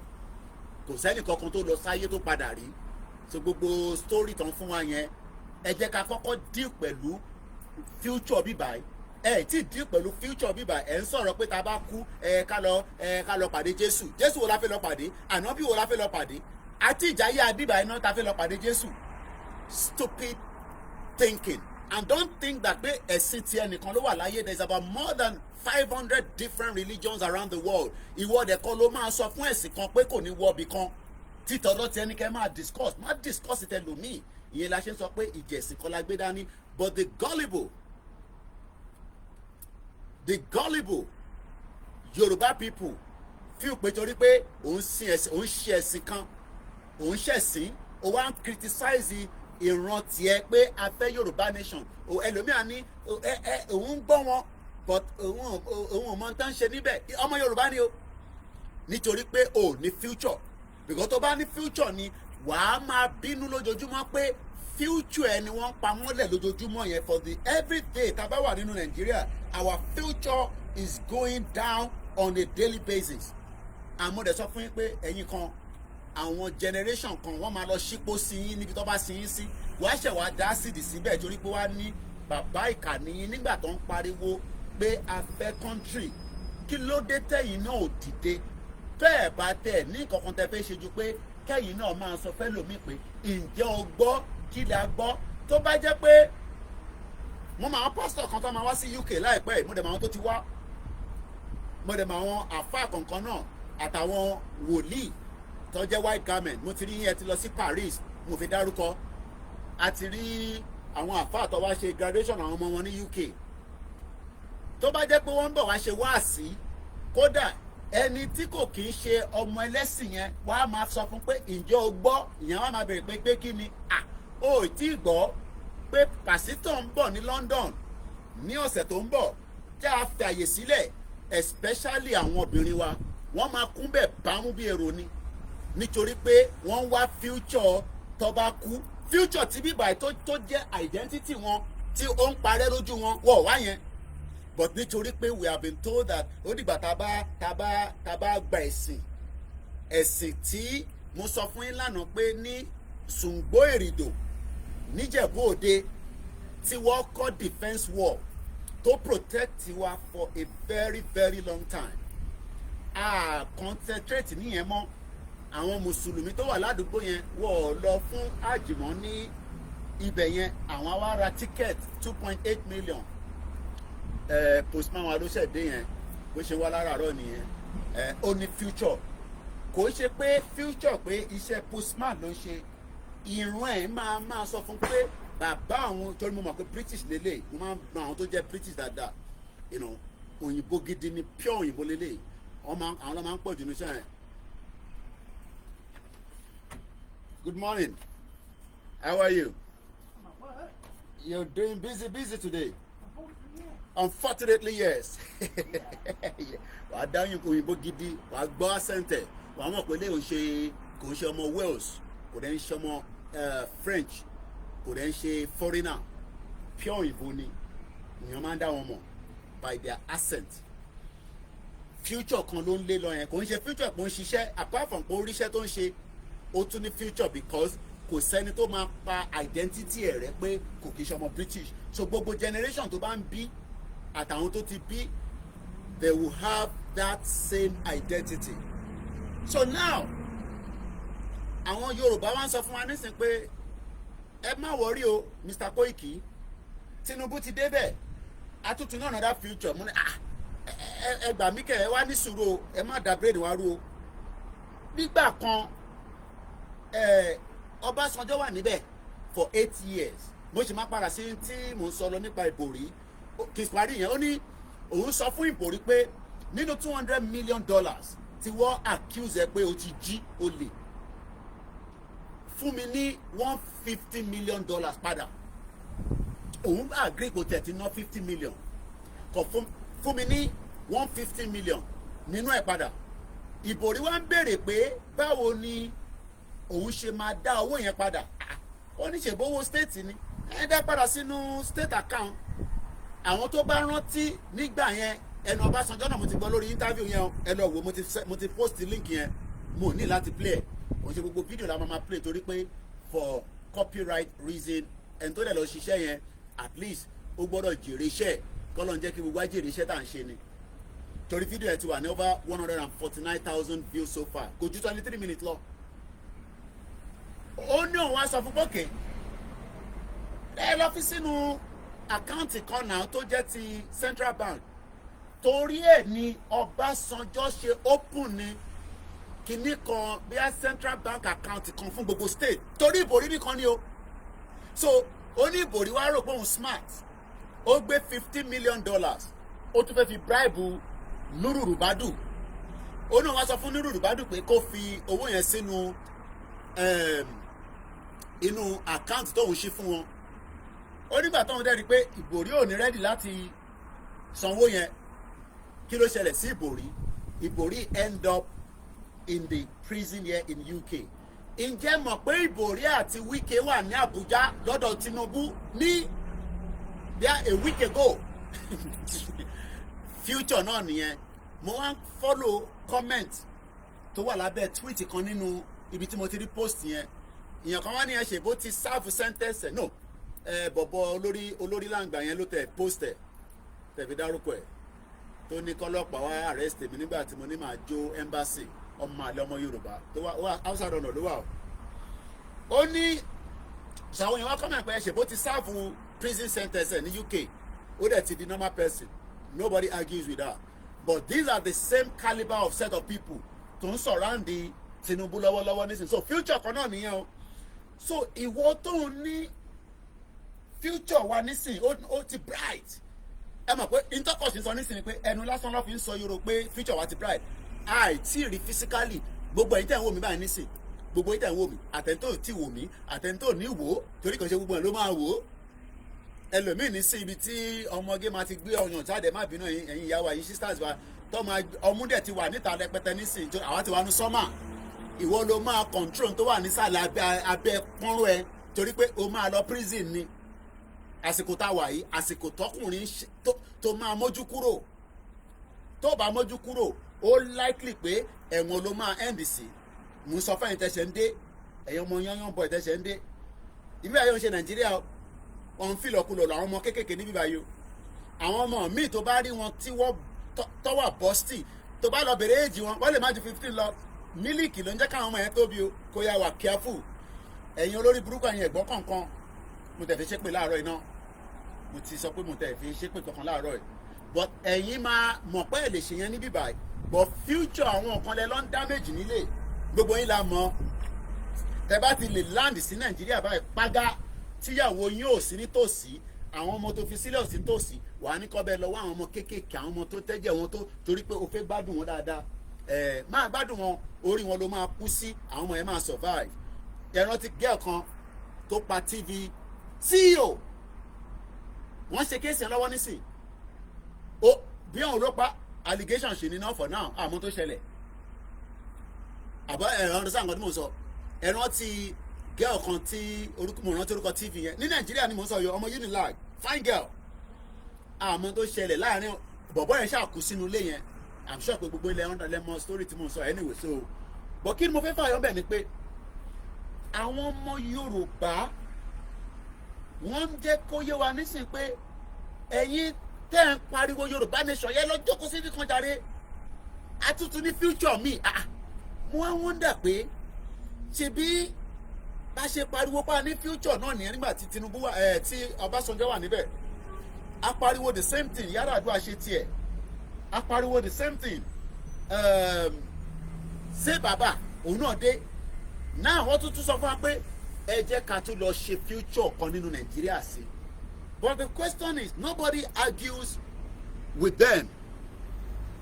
Kò sẹ́nì kankan tó lọ sáyé tó padà rí. So gbogbo story tán fún wa yẹn, ẹ jẹ́ ká kọ́kọ́ deal pẹ̀lú future bíbá ẹ. Tí deal pẹ̀lú future bíbá ẹ ń sọ̀rọ̀ pé tá a bá kú, ẹ ká lọ pàdé Jésù. Jésù wo la fẹ́ lọ pàdé? Ànábì wo la fẹ́ lọ pàdé? Àti ìjáyé àbíbá iná ta fẹ́ lọ pàdé Jésù? Stupid thinking. And don't think that pé ẹ̀sìn tí ẹnìkan ló wà láyé. There is about more than 500 different religions around the world. Ìwọ dẹ̀ kọ́ ló máa sọ fún ẹ̀sìn kan pé kò ní wọ́ọ̀bì kan. Títọ́dọ̀ tí ẹni kẹ́ máa discuss, má discuss tẹlòmíì. Ìyẹn la ṣe ń sọ pé ìjẹ̀sìn kọ́ la gbé dání. But the gullible Yorùbá people feel pé torí pé òun sin ẹ̀sìn, òun ṣe ẹ̀sìn kan, òun ṣẹ̀sìn, ó wá ń criticize ìran tiẹ̀ pé a fẹ́ Yorùbá nation. Ẹlòmíà ní ẹ ẹ òun ń gbọ́ wọn, but òun ò mọ tán ṣe níbẹ̀. Ọmọ Yorùbá ni o, nítorí pé o ní future, because tó bá ní future ni wàá máa bínú lójoojúmọ́ pé future ẹni wọ́n ń pa mọ́lẹ̀ lójoojúmọ́ yẹn. For the everyday tá a bá wà nínú Nàìjíríà, our future is going down on a daily basis. Àmọ́ dẹ̀ sọ fún yín pé ẹ̀yin kan, àwọn generation kan, wọ́n máa lọ ṣípò sí yín níbi tó bá sí yín sí, wàá ṣẹ̀ wá dá sídìí síbẹ̀, torí pé wàá ní bàbá ìkà nìyín. Nígbà tó ń pariwo pé a fẹ́ country, kí ló dé tẹ̀yìn náà ò dìde? Tẹ́ ẹ̀ bá tẹ̀ ní nǹkan tẹ́ fẹ́ ṣe ju pé kẹ́yìn náà máa sọ fẹ́ lòmíì pé, "Ǹjẹ́ o gbọ́? Kí lè gbọ́?" Tó bá jẹ́ pé mo máa pásítọ̀ kan tó máa wá sí UK láìpẹ́ yìí, mo dẹ̀ mọ àwọn tó ti wá, mo dẹ̀ mọ àwọn àfáà kọ̀ọ̀kan náà àtàwọn wòlíì tó jẹ́ white garment. Mo ti rí yẹn ti lọ sí Paris, mo fi dárúkọ. A ti rí àwọn àfáà tó wá ṣe graduation àwọn ọmọ wọn ní UK. Tó bá jẹ́ pé wọ́n ń bọ̀ wá ṣe wáàsí, kódà ẹni tí kò kì í ṣe ọmọ ẹlẹ́sìn yẹn, wàá máa sọ fún pé, "Ǹjẹ́ o gbọ́?" Ìyẹn wàá máa bèrè pé kí ni o ò tí ì gbọ́ pé pàṣítọ̀ ń bọ̀ ní London ní ọ̀sẹ̀ tó ń bọ̀ jẹ́ a fi àyè sílẹ̀, especially àwọn obìnrin wa, wọ́n máa kún bẹ̀ bámú bí èrò ni, nítorí pé wọ́n ń wá future tó bá kú, future tí bíbà tó jẹ́ identity wọn tí ó ń parẹ́ lójú wọn wọ̀ wá yẹn. But nítorí pé we have been told that ó dìgbà tá a bá gba ẹ̀sìn, ẹ̀sìn tí mo sọ fún yín lánàá pé ní Ṣùngbó Èrìdò níjẹ̀bú Òde tí wọ́n kọ́ defence wall tó protect wa for a very, very long time, a concentrate níyẹn mọ́. Àwọn mùsùlùmí tó wà ládùúgbò yẹn wọ́n lọ fún àjìmọ́ ní ibẹ̀ yẹn. Àwọn wá ra ticket 2.8 million. Postman wa ló ṣẹ̀dé yẹn, bó ṣe wá láràárọ̀ nìyẹn. Ó ní future, kò ṣe pé future pé iṣẹ́ postman ló ń ṣe. Ìran ẹ̀ máa máa sọ fún pé bàbá àwọn, torí mo mọ̀ pé British lélẹ̀, mo máa ń mọ àwọn tó jẹ́ British dáadáa, òyìnbó gidi ni, pure òyìnbó lélẹ̀. Àwọn ló máa ń pọ̀ jù ní iṣẹ́ yẹn. Good morning. How are you? You're doing busy, busy today. Unfortunately, yes. Wàá dáhùn òyìnbó gidi, wàá gbọ́ accent ẹ̀, wàá mọ̀ pé léyìn ṣe kò ń ṣe ọmọ Wales, kò dẹ̀ ń ṣe ọmọ French, kò dẹ̀ ń ṣe foreigner, pure òyìnbó ni. Èèyàn máa ń dá wọn mọ̀ by their accent. Future kan ló ń lé lọ yẹn. Kò ń ṣe future kò ń ṣiṣẹ́, apart from pé ó ríṣẹ́ tó ń ṣe, ó tún ní future because kò sẹ́ni tó máa pa identity ẹ̀ rẹ́ pé kò kì í ṣe ọmọ British. So gbogbo generation tó bá ń bí àtàwọn tó ti bí, they will have that same identity. So now, àwọn Yorùbá wá ń sọ fún wa nísìnyí pé ẹ má worry o, Mr. Koiki, Tinubu ti débẹ̀, atútù náà another future. Mo ní, "Ah, ẹ gbà mí kẹ, ẹ wá ní sùúrù o, ẹ má da brain wa rú o." Nígbà kan, Ọbásanjọ́ wà níbẹ̀ for 8 years. Mo sì máa padà sí tí mò ń sọ lọ nípa Ìbòrí kì í parí yẹn. Ó ní òun sọ fún Ìbòrí pé nínú $200 million tí wọ́n accuse ẹ pé o ti jí olè, fún mi ní $150 million padà. Òun agree, kò tẹ̀ ti ná 50 million, kò fún mi ní 150 million nínú ẹ̀ padà. Ìbòrí wa ń béèrè pé báwo ni òun ṣe máa dá owó yẹn padà. Ó ní ṣèbówó state ni, ẹ dá padà sínú state account. Àwọn tó bá rántí nígbà yẹn, ẹnu Ọbásanjọ́ náà mo ti gbọ́ lórí interview yẹn. Ẹ lọ wò, mo ti post link yẹn, mo ní láti play ẹ̀. Kò ṣe gbogbo fídíò la máa play torí pé for copyright reason, ẹni tó dẹ̀ lọ ṣiṣẹ́ yẹn, at least ó gbọ́dọ̀ jèrè iṣẹ́. Kọ́lọ́n jẹ́ kí gbogbo á jèrè iṣẹ́ tá à ń ṣe ni, torí fídíò yẹn ti wà ní over 149,000 views so far, kò ju 23 minutes lọ. Ó ní òun wá sọ fún pọ́kè, ẹ lọ fi sínú àkáǹtì kan náà tó jẹ́ ti Central Bank. Torí ẹ̀ ni Ọbásanjọ́ ṣe open ní Kinní kan bíi central bank account kan fún gbogbo state, torí Ìbòrí nìkan ni o. So ó ní Ìbòrí wá rò pé òun smart, ó gbé $50 million, ó tún fẹ́ fi bribe Nuru Rubadu. Ó náà wá sọ fún Nuru Rubadu pé kó fi owó yẹn sínú inú account tóun ṣí fún wọn. Ó nígbà tóun dẹ́ rí i pé Ìbòrí ò ní ready láti sanwó yẹn, kí ló ṣẹlẹ̀ sí Ìbòrí? Ìbòrí end up in the prison here in UK. Ǹjẹ́ mọ̀ pé Ìbòrí àti Wike wà ní Àbújá lọ́dọ̀ Tinubu ní bíi a week ago? Future náà nìyẹn. Mo wá ń follow comment tó wà lábẹ́ tweet kan nínú ibi tí mo ti rí post yẹn. Ìyẹn kan wá ní ẹ ṣe bó ti serve sentence ẹ no ẹ bọ̀bọ̀ olórí olórí làǹgbà yẹn ló tẹ̀ post ẹ̀ tẹ̀ fi dárúkọ ẹ̀, tó ní kọ́lọ́pàá wá arrest mi nígbà tí mo ní màá jó embassy. Ọmọ àlẹ́ ọmọ Yorùbá tó wá outside ọ̀nà ló wà o. Ó ní sàwọn èèyàn wá comment pé ẹ ṣe bó ti serve prison sentence ẹ̀ ní UK, ó dẹ̀ ti di normal person. Nobody argues with that, but these are the same caliber of set of people tó ń surround the Tinubu lọ́wọ́lọ́wọ́ nísìnyí. So future kan náà nìyẹn o. So ìwọ tó ń ní future wa nísìnyí, ó ti bright, ẹ mọ̀ pé intercourse ń sọ nísìnyí pé ẹnu lásán ló fi ń sọ yòrò pé future wa ti bright, àìtí rí physically. Gbogbo ẹ̀yin tẹ̀ ń wò mí báyìí nísìn, gbogbo ẹ̀yin tẹ̀ ń wò mí, àtẹ̀ntò tí wò mí, àtẹ̀ntò ní wò ó, torí kò ṣe gbogbo ẹ̀ ló máa wò ó. Ẹlòmíì ní sí ibi tí ọmọge máa ti gbé ọyàn jáde, má bínú, ẹ̀yin ìyá wa, ẹ̀yin sisters wa, tó máa ọmú dẹ̀ ti wà níta rẹpẹtẹ nísìn, àwa ti wà ní summer. Ìwọ ló máa control tó wà nísàlẹ̀ abẹ́ pọ́nrọ́ ẹ, torí pé o máa lọ prison ni. Àsìkò tá a wà yìí, àsìkò tọkùnrin tó máa mójú kúrò, tó bá mójú kúrò, ó likely pé ẹ̀wọ̀n ló máa end sí. Mo ń sọ fẹ́yìn tẹ̀sẹ̀ ń dé, ẹ̀yin ọmọ yányán bọ̀ tẹ̀sẹ̀ ń dé ibi àyọ̀ ń ṣe Nàìjíríà, wọn ń fìlọ̀kulọ̀ lọ àwọn ọmọ kéékèèké níbí báyìí o. Àwọn ọmọ míì tó bá rí wọn tí wọ́n tọ́wà bọ́stì, tó bá lọ bèrè age wọn, wọ́n lè má ju 15 lọ. Mílíkì ló ń jẹ́ káwọn ọmọ yẹn tóbi o. Kó yá wà careful. Ẹ̀yin olórí burúkú, ẹ̀yin ẹ̀gbọ́n kọ̀ọ̀kan, mo tẹ̀ fi ṣépè láàárọ̀ iná. Mo ti sọ pé mo tẹ̀ fi ṣépè kankan láàárọ̀ yìí, but ẹ̀yin máa mọ̀ pé ẹ̀ lè ṣe yẹn níbí báyìí, but future àwọn kan lẹ lọ ń damage nílé. Gbogbo yín la mọ̀. Tẹ bá ti lè land sí Nàìjíríà báyìí págá, tíyàwó yín ò sí nítòsí, àwọn ọmọ tó fi sílẹ̀ ò sí nítòsí, wàá ní kọ́ bẹ́ẹ̀ lọ́wọ́ àwọn ọmọ kéékèèké, àwọn ọmọ tó tẹ́jẹ̀ wọn tó, torí pé o fẹ́ gbádùn wọn dáadáa. Ẹ̀ máa gbádùn wọn, orí wọn ló máa kú sí. Àwọn ọmọ yẹn máa survive. Ẹ rántí girl kan tó pa TV CEO? Wọ́n ṣe case yẹn lọ́wọ́ nísìn ó. Bí òun ló pa, allegation ṣì ní náà for now, àmọ́ tó ṣẹlẹ̀ àbọ̀ ẹ̀rọ ọ̀dọ́ sáà nǹkan tí mò ń sọ. Ẹ rántí girl kan tí orúkọ, mo rántí orúkọ TV yẹn ní Nàìjíríà ni mò ń sọ yọ, ọmọ Unilag, fine girl. Àmọ́ tó ṣẹlẹ̀ láàrin bọ̀bọ́ yẹn ṣáà kú sínú ilé yẹn. I'm sure pé gbogbo ilẹ̀ ọ̀dọ̀ lẹ́mọ story tí mò ń sọ. Anyway, so but kí ni mo fẹ́ fààyàn bẹ̀ ni pé àwọn ọmọ Yorùbá, wọ́n ń jẹ́ kó yé wa nísìnyí pé ẹ̀yin tẹ́ ń pariwo Yorùbá nation yẹn, lọ jókòó síbi kan jàre, àtútù ní future mi. Ah, mo wá wonder pé ṣebí bá ṣe pariwo pa ní future náà nìyẹn nígbà tí Tinubu wà ẹ̀, tí Ọbásanjọ́ wà níbẹ̀. A pariwo the same thing. Yar'Adua ṣe tiẹ̀, a pariwo the same thing. Ṣé bàbá òun náà dé náà, wọ́n tún tún sọ fún wa pé ẹ jẹ́ ká tún lọ ṣe future kan nínú Nàìjíríà sí. But the question is, nobody argues with them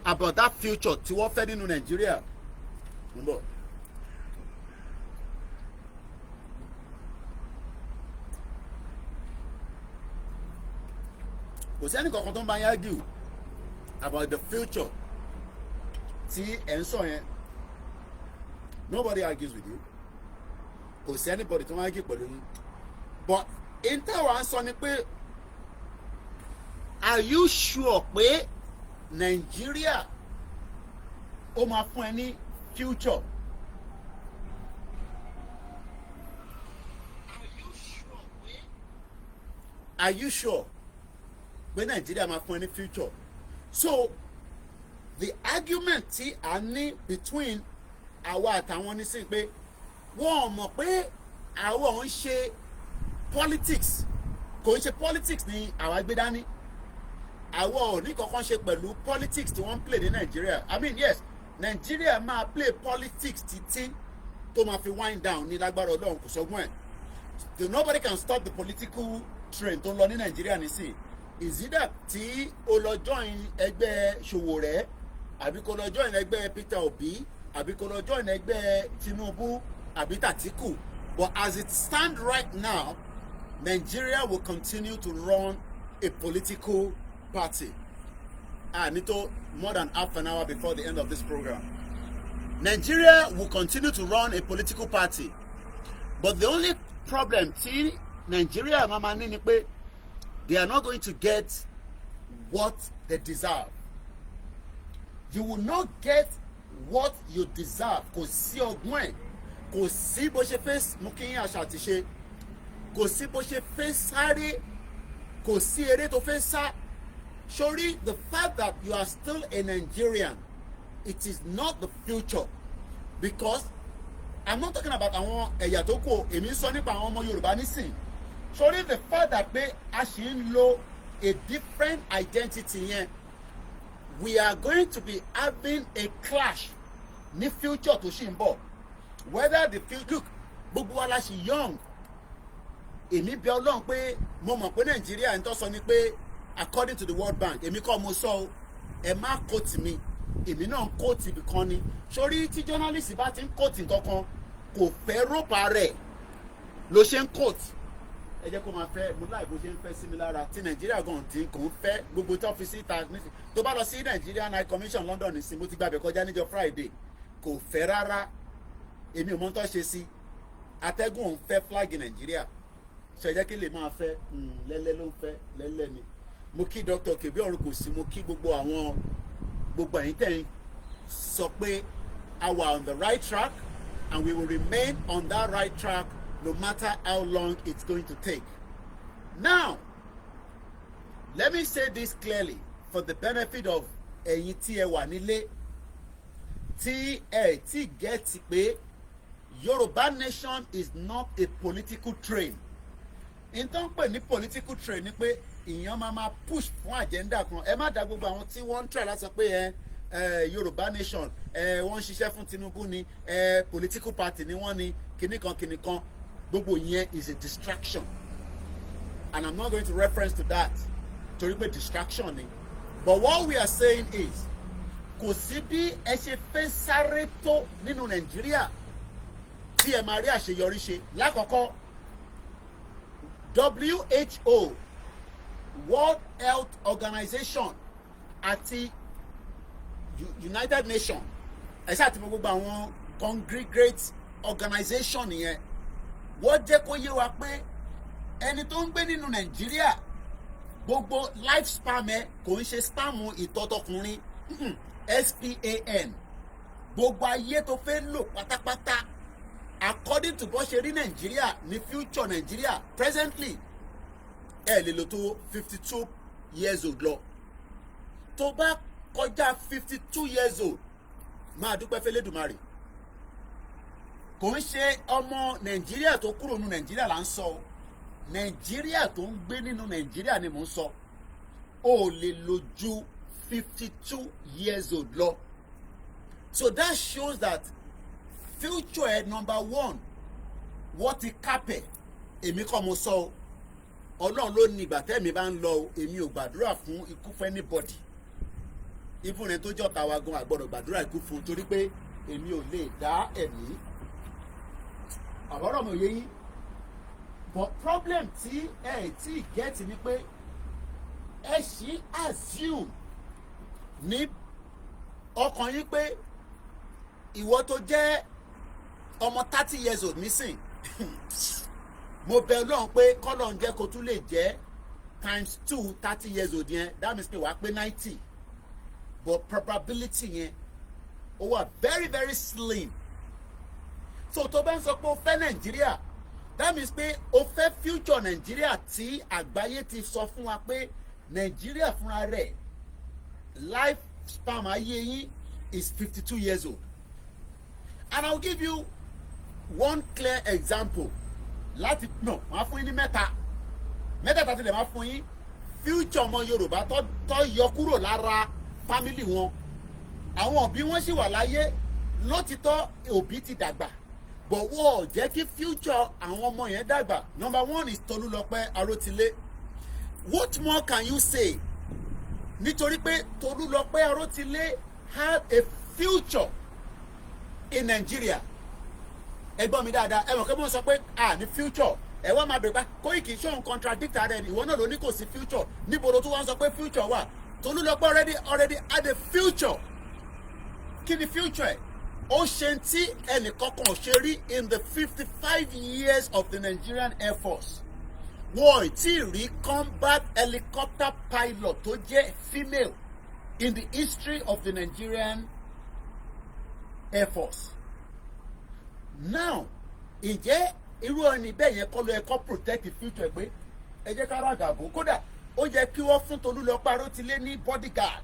about that future tí wọ́n fẹ́ nínú Nàìjíríà. Ń bọ̀. Kò sí ẹnì kankan tó ń bá yín argue about the future tí ẹ̀ ń sọ yẹn. Nobody argues with you. Kò sí anybody tó ń argue pẹ̀lú yín, but in táwa ń sọ ni pé, are you sure pé Nàìjíríà ó máa fún ẹ ní future? Are you sure pé Nàìjíríà máa fún ẹ ní future? So the argument tí a ní between àwa àtàwọn nísìnyí pé wọ́n mọ̀ pé àwọn ń ṣe politics, kò ń ṣe politics ní àwa gbé dání. Àwọn ò ní kankan ṣe pẹ̀lú politics tí wọ́n ń play ní Nàìjíríà. I mean, yes. Nàìjíríà máa play politics títí tó máa fi wind down ní lágbára Ọlọ́run. Kò sọ́gbọ́n ẹ̀. Nobody can stop the political train tó ń lọ ní Nàìjíríà nísìn. Is either tí o lọ join ẹgbẹ́ Sowore, àbí kó lọ join ẹgbẹ́ Peter Obi, àbí kó lọ join ẹgbẹ́ Tinubu, àbí Atiku. But as it stand right now, Nigeria will continue to run a political party. Ah, nito more than half an hour before the end of this program. Nigeria will continue to run a political party, but the only problem tí Nigeria máa ma ní ni pé they are not going to get what they deserve. You will not get what you deserve. Kò sí ọgbọ́n ẹ̀, kò sí bó ṣe fẹ́ mú kí yín àṣà àti ṣe, kò sí bó ṣe fẹ́ sáré, kò sí eré tó fẹ́ sá sórí. The fact that you are still a Nigerian, it is not the future, because I'm not talking about àwọn ẹ̀yà tó kù. Èmi ń sọ nípa àwọn ọmọ Yorùbá nísìn. Sórí the fact that pé a ṣì ń lo a different identity yẹn, we are going to be having a clash ní future tó ṣì ń bọ̀. Whether the future, look, gbogbo wa la ṣì young. Èmi bẹ̀ Ọlọ́run pé mo mọ̀ pé Nàìjíríà ń tọ́ sọ ni pé according to the World Bank, èmi kọ́ mo sọ o, ẹ má quote mi, èmi náà ń quote ibì kan ni. Sórí tí journalist bá ti ń quote nǹkan kan, kò fẹ́ rọ́pà rẹ̀ ló ṣe ń quote. Ẹ jẹ́ kó máa fẹ́ mo láì bó ṣe ń fẹ́ sí mi lára. Tí Nàìjíríà gan tí kò ń fẹ́ gbogbo tó fi síta. Tó bá lọ sí Nigerian High Commission London nísìn, mo ti gbàbẹ̀ kọjá níjọ́ Friday, kò fẹ́ rárá. Èmi ò mọ tó ṣe sí atẹ́gùn. Òun fẹ́ flag Nàìjíríà ṣe jẹ́ kí lè máa fẹ́ lẹ́lẹ́ ló ń fẹ́ lẹ́lẹ́ ni. Mo kí Dr. Kebí ọ̀run kò sí. Mo kí gbogbo àwọn, gbogbo ẹ̀yin tẹ̀ ń sọ pé a wà on the right track and we will remain on that right track no matter how long it's going to take. Now, let me say this clearly for the benefit of ẹ̀yin tí ẹ wà nílé tí ẹ ti get pé Yorùbá nation is not a political train. N tó ń pè ní political train ni pé ìyẹn máa ma push fún agenda kan. Ẹ má da gbogbo àwọn tí wọ́n ń try láti sọ pé ẹ Yorùbá nation, ẹ wọ́n ń ṣiṣẹ́ fún Tinubu ni, ẹ political party ni wọ́n ní kinní kan kinní kan. Gbogbo yẹn is a distraction and I'm not going to reference to that torí pé distraction ni. But what we are saying is, kò sí bí ẹ ṣe fẹ́ sáré tó nínú Nàìjíríà tí ẹ máa rí àṣeyọrí ṣe. Lákọ̀ọ́kọ́, WHO, World Health Organization, àti United Nations, ẹ ṣáà ti mọ gbogbo àwọn congregate organization yẹn, wọ́n jẹ́ kó yé wa pé ẹni tó ń gbé nínú Nàìjíríà, gbogbo life span ẹ, kò ń ṣe sperm ìtọ́tọkùnrin, SPAN, gbogbo ayé tó fẹ́ lò pátápátá, according to bó ṣe rí Nàìjíríà ní future Nàìjíríà presently, ẹ lè lò tó 52 years old lọ. Tó bá kọjá 52 years old, máa dúpẹ́ fẹ́lẹ́dùmarè. Kò ń ṣe ọmọ Nàìjíríà tó kúrò nínú Nàìjíríà là ń sọ o. Nàìjíríà tó ń gbé nínú Nàìjíríà ni mò ń sọ. O lè lò ju 52 years old lọ. So that shows that future ẹ, number one, wọ́n ti kápẹ̀. Èmi kọ́ mo sọ o, Ọlọ́run ló ní ìgbà tẹ́mi bá ń lọ o. Èmi ò gbàdúrà fún ikú fún anybody, even ẹni tó jọ̀ta wa gan àgbọ̀dọ̀ gbàdúrà ikú fún un, torí pé èmi ò lè dá ẹ̀mí. Àbọ̀rọ̀ mi ò yé yín? But problem tí ẹ tí get ni pé ẹ ṣì assume ní ọkàn yín pé ìwọ tó jẹ́ ọmọ 30 years old nísìn, mo bẹ̀ Ọlọ́run pé kọ́lọ́run jẹ́ kó tún lè jẹ́ times two 30 years old yẹn. That means pé wàá pé 90, but probability yẹn, ó wà very very slim. So tó bá ń sọ pé o fẹ́ Nàìjíríà, that means pé o fẹ́ future Nàìjíríà tí àgbáyé ti sọ fún wa pé Nàìjíríà fúnra rẹ̀, life span ayé yín is 52 years old. And I will give you one clear example láti no, máa fún yín ní mẹ́ta, mẹ́tẹ̀ẹ̀ta tilẹ̀ máa fún yín. Future ọmọ Yorùbá tó yọ kúrò lára family wọn. Àwọn òbí wọn sì wà láyé lótìtọ́, òbí ti dàgbà, but wọ́n ò jẹ́ kí future àwọn ọmọ yẹn dàgbà. Number one is Tolúlọpẹ́ Arótilé. What more can you say? Nítorí pé Tolúlọpẹ́ Arótilé had a future in Nigeria. Ẹ gbọ́ mi dáadáa. Ẹ mọ̀ pé mo sọ pé a ní future. Ẹ wá máa bèrè pa Koiki, ṣé òun contradict ara ẹni? Ìwọ náà ló ní kò sí future. Níbo ló tún wá ń sọ pé future wà? Tolúlọpẹ́ already had a future. Kí ni future ẹ̀? Ó ṣe tí ẹnìkankan ò ṣe rí in the 55 years of the Nigerian Air Force. Wọn ò tí ì rí combat helicopter pilot tó jẹ́ female in the history of the Nigerian Air Force. Now, ǹjẹ́ irú ẹni bẹ́ẹ̀ yẹn kọ́ ló yẹ kó protect the future ẹ̀ pé ẹ jẹ́ ká ràgàbò? Kódà ó yẹ kí wọ́n fún Tolúlọpẹ́ Arótilé ní bodyguard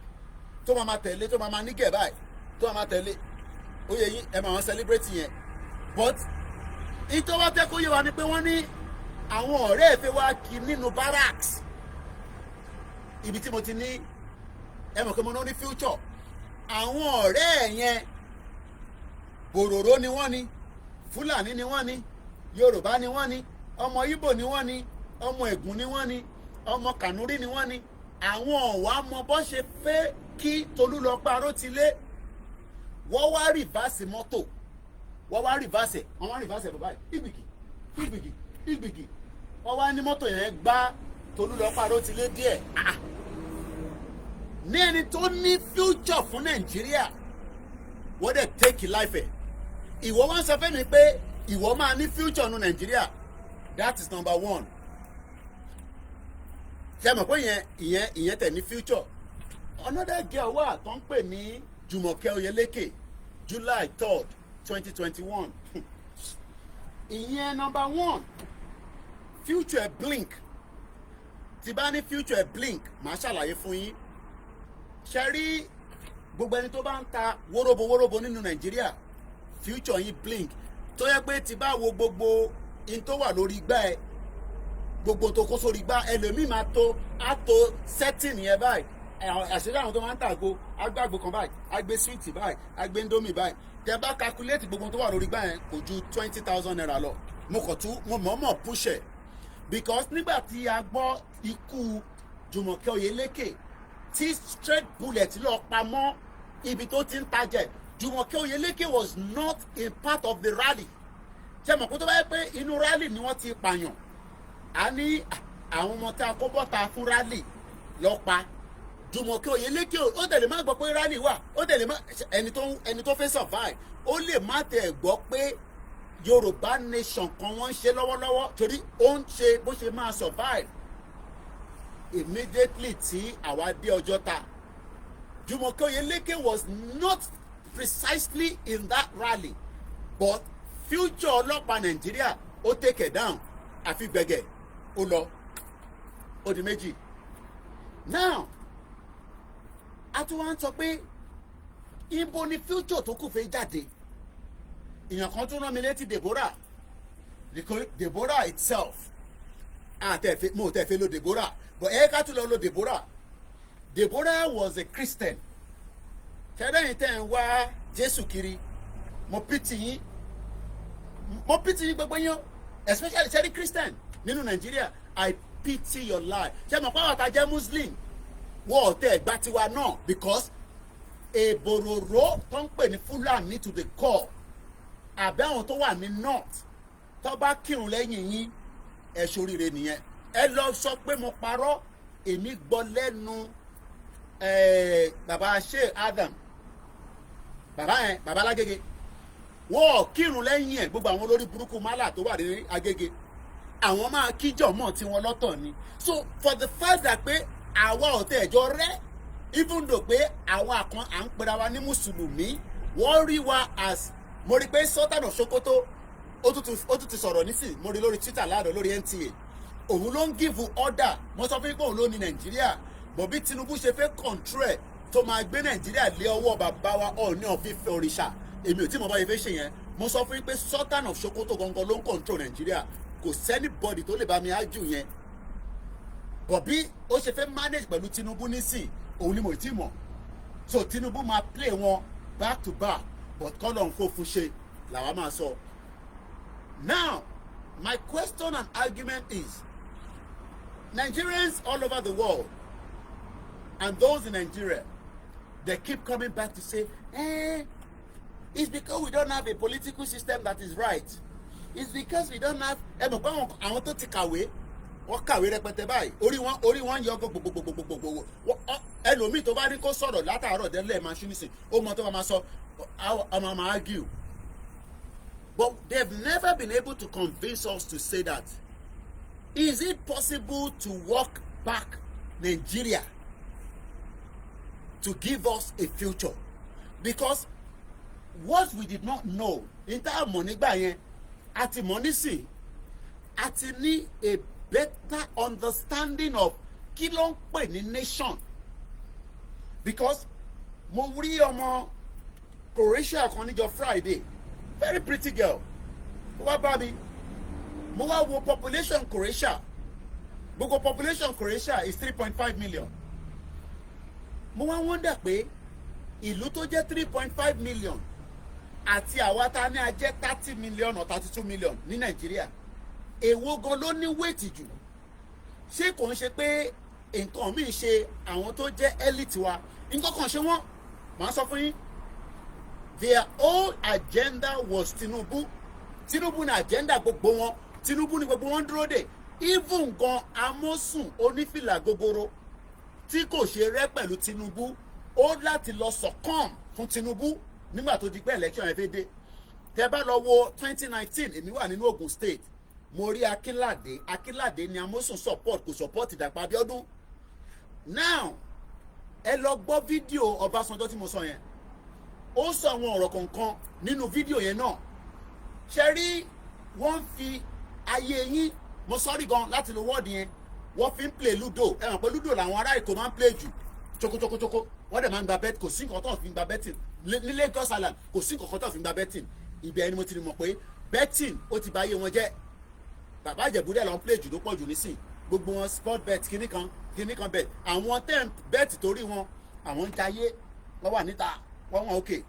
tó máa ma tẹ̀lé, tó máa ma nígẹ̀ báyìí, tó máa ma tẹ̀lé. Ó yẹ yín, ẹ máa wọn celebrate yẹn. But ìtọ́ wá fẹ́ kó yé wa ni pé wọ́n ní àwọn ọ̀rẹ́ ẹ̀ fẹ́ wá kí nínú barracks, ibi tí mo ti ní ẹ mọ̀ pé mo ní future. Àwọn ọ̀rẹ́ ẹ̀ yẹn, Bòròró ni wọ́n ní, Fúlàní ni wọ́n ní, Yorùbá ni wọ́n ní, ọmọ Ìgbò ni wọ́n ní, ọmọ Ègùn ni wọ́n ní, ọmọ Kànúrí ni wọ́n ní. Àwọn ọ̀wá mọ bọ́ ṣe fẹ́ kí Tolúlọpẹ́ Arótilé. Wọ́n wá reverse mọ́tò, wọ́n wá reverse, wọ́n wá reverse ẹ̀ báyìí, ìgbìgì ìgbìgì ìgbìgì. Wọ́n wá ní mọ́tò yẹn gbá Tolúlọpẹ́ Arótilé díẹ̀. Ah, ní ẹni tó ní future fún Nàìjíríà, wọ́n dẹ̀ take life ẹ̀. Ìwọ wá ń sọ fẹ́mi pé ìwọ máa ní future nu Nàìjíríà. That is number one. Ṣe mọ̀ pé ìyẹn tẹ̀ ní future? Another girl wà tó ń pè ní Jùmọ̀kẹ́ Oyèlékè, July 3rd, 2021. Ìyẹn number one, future ẹ̀ blink. Tí bá ní future ẹ̀ blink, màá ṣàlàyé fún yín. Ṣe rí gbogbo ẹni tó bá ń ta wóróbo wóróbo nínú Nàìjíríà, future yín blink. Tó yẹ pé tí bá wo gbogbo in tó wà lórí igbá ẹ, gbogbo tó kó sórí igbá, ẹlòmíì máa tó á tó setting yẹn báyìí. Àṣírí àwọn tó máa ń tàgbo agbágbó kan báyìí, agbé sweet báyìí, agbé Indomie báyìí, tẹ bá calculate gbogbo tó wà lórí igbá yẹn, kò ju ₦20,000 lọ. Mo kàn tún mo mọ̀ọ́mọ̀ push ẹ̀ because nígbà tí a gbọ́ ikú Jùmọ̀kẹ́ Oyèlékè, tí straight bullet lọ pamọ́ ibi tó ti ń tajẹ̀, Jùmọ̀kẹ́ Oyèlékè was not a part of the rally. Ṣé mọ̀ kó tó bá yẹ pé inú rally ni wọ́n ti pààyàn, a ní àwọn ọmọ tí a kó bọ́ta fún rally lọ pa Jùmọ̀kẹ́ Oyèlékè. Ó tẹ̀lé má gbọ́ pé rally wà, ó tẹ̀lé má ẹni tó fẹ́ survive, ó lè má tẹ̀ gbọ́ pé Yorùbá nation kan wọ́n ń ṣe lọ́wọ́lọ́wọ́, torí ó ń ṣe bó ṣe máa survive. Immediately tí àwa dé Ọjọ́ta, Jùmọ̀kẹ́ Oyèlékè was not precisely in that rally, but future ọlọ́pàá Nàìjíríà, ó take it down, àfi gbẹ̀gẹ̀ ó lọ. Ó di méjì. Now, a tún wá ń sọ pé ibo ni future tó kù fẹ́ jáde? Èèyàn kan tún rán mi létí Deborah, because Deborah itself, àtẹ̀fẹ́ mo tẹ̀fẹ́ lo Deborah, but ẹ ká tún lọ lo Deborah. Deborah was a Christian. Tẹ́lẹ̀yìn tẹ́ ń wá Jésù kiri, mo pity yín, mo pity yín, gbogbo yín, especially ṣẹ́rí Christian nínú Nàìjíríà. I pity your life. Ṣé mo pàwọn àtàjẹ́ Muslim, wọ́n ọ̀tẹ̀ ẹ̀gbá tiwa náà, because èbòròró tó ń pè ní Fúlàní to the core, àbí àwọn tó wà ní north, tó bá kírun lẹ́yìn yín, ẹ ṣoríire nìyẹn. Ẹ lọ sọ pé mo parọ́. Èmi gbọ́ lẹ́nu bàbá Sheikh Adam, bàbá yẹn, bàbá Lágége. Wọ́n kírun lẹ́yìn ẹ̀. Gbogbo àwọn olórí burúkú málà tó wà ní Agége, àwọn máa kíjọ mọ́ tí wọ́n lọ́tọ̀ ni. So for the fact that pé àwa ọ̀tẹ̀ ẹ̀jọ́ rẹ́, even though pé àwa kan à ń pera wa ní mùsùlùmí, wọ́n rí wa as, mo rí pé Sultan of Sokoto, ó tún ti sọ̀rọ̀ nísìn. Mo rí lórí Twitter láàárọ̀, lórí NTA. Òun ló ń give order. Mo sọ fún yín pé òun ló ní Nàìjíríà bọ̀. Bí Tinubu ṣe fẹ́ control ẹ̀, tó máa gbé Nàìjíríà lé ọwọ́ bàbá wa Ọọ̀ni of Ifẹ̀ òrìṣà, èmi ò tí mo bá yẹ fẹ́ ṣe yẹn. Mo sọ fún yín pé Sultan of Sokoto gangan ló ń control Nàìjíríà. Kò sí anybody tó lè bá mi ájù yẹn. Bọ̀ bí ó ṣe fẹ́ manage pẹ̀lú Tinubu nísìn, òun ni mo ti mọ̀. So Tinubu máa play wọn back to back, but kọ́lọ̀ ń kó fún ṣe làwa máa sọ. Now, my question and argument is, Nigerians all over the world and those in Nigeria, they keep coming back to say, "It's because we don't have a political system that is right. It's because we don't have." Ẹ mọ̀ pé àwọn tó ti kàwé, wọ́n kàwé rẹpẹtẹ báyìí, orí wọn yọ gbogbogbogbogbogbogbò. Ẹlòmíì tó bá ní kó sọ̀rọ̀ látàárọ̀ délẹ̀ máa ṣú nísìn, ó mọ tó bá máa sọ, ọmọ máa argue. But they've never been able to convince us to say that, is it possible to walk back Nigeria to give us a future? Because what we did not know ní tá a mọ̀ nígbà yẹn, a ti mọ̀ nísìn, a ti ní a better understanding of kí ló ń pè ní nation. Because mo rí ọmọ Croatia kan níjọ́ Friday, very pretty girl, ó wá bá mi. Mo wá wo population Croatia. Gbogbo population Croatia is 3.5 million. Mo wá wonder pé ìlú tó jẹ́ 3.5 million àti àwa tá a ní a jẹ́ 30 million or 32 million ní Nàìjíríà, èwo gan ló ní weight jù? Ṣé kò ń ṣe pé nǹkan míì ṣe àwọn tó jẹ́ elite wa? Nǹkan kan ṣe wọ́n. Màá sọ fún yín, their whole agenda was Tinubu. Tinubu ní agenda gbogbo wọn. Tinubu ní gbogbo wọn dúró dè. Even gan Amosun onífìlà gogoro tí kò ṣe rẹ́ pẹ̀lú Tinubu, ó láti lọ succumb fún Tinubu nígbà tó di pé election yẹn fẹ́ dé. Tẹ́ bá lọ wo 2019, èmi wà nínú Ogun State, mo rí Akínládé. Akínládé ni Amosun support, kò support Dàpọ̀ Abíọ́dún. Now, ẹ lọ gbọ́ fídíò Ọbásanjọ́ tí mo sọ yẹn. Ó sọ àwọn ọ̀rọ̀ kọ̀ọ̀kan nínú fídíò yẹn náà. Ṣe rí, wọ́n fi ayé yín, mo sọ́rí gan láti lo word yẹn, wọ́n fi ń play ludo. Ẹ mọ̀ pé ludo làwọn ará Èkó máa ń play jù, chokochokochoko. Wọ́n dẹ̀ máa ń gba bet. Kò sí nǹkan tó fi ń gba betting ní Lagos Island, kò sí nǹkan tó fi ń gba betting. Ibẹ̀ ni mo ti mọ̀ pé betting ó ti bà ayé wọn jẹ́. Bàbá Ìjẹ̀bú dẹ̀ lọ ń play jù ló pọ̀ jù nísìn. Gbogbo wọn, sport bet, kíní kan kíní kan bet, àwọn ten bet torí wọn, àwọn ń jayé, wọ́n wà níta, wọ́n wọ́n okay.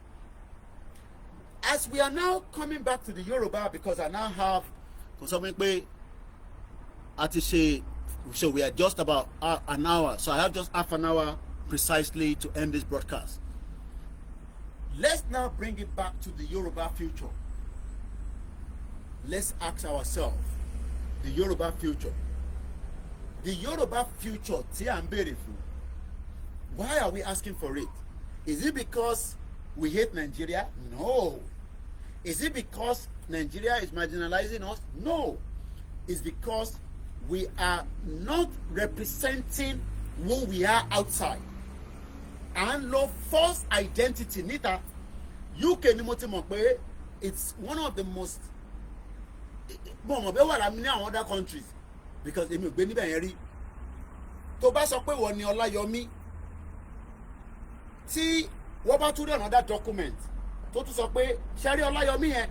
As we are now coming back to the Yoruba, because I now have kò sọ fún mi pé a ti ṣe, so we are just about an hour, so I have just half an hour precisely to end this broadcast. Let's now bring it back to the Yoruba future. Let's ask ourselves, the Yoruba future, the Yoruba future tí à ń béèrè fún, why are we asking for it? Is it because we hate Nigeria? No. Is it because Nigeria is marginalizing us? No. It's because we are not representing who we are outside. À ń lo false identity níta. UK ni mo ti mọ̀ pé it's one of the most, mo mọ̀ bẹ́ẹ̀ wà lámì ní àwọn other countries, because èmi ò gbé níbẹ̀ yẹn rí. Tó bá sọ pé wọ́n ní Ọláyọmí, tí wọ́n bá tún rí another document tó tún sọ pé ṣẹ́rí Ọláyọmí yẹn,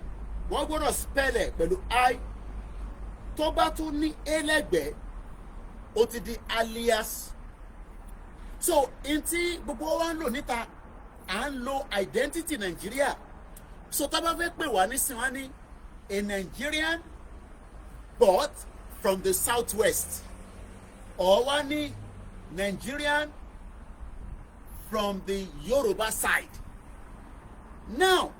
wọ́n gbọ́dọ̀ spell ẹ̀ pẹ̀lú I. Tó bá tún ní A lẹ́gbẹ̀ẹ́, ó ti di alias. So n tí gbogbo wa ń lò níta, à ń lo identity Nàìjíríà. So tá bá fẹ́ pè wá nísìnyí, wá ní a Nigerian but from the southwest, or wá ní Nigerian from the Yoruba side. Now,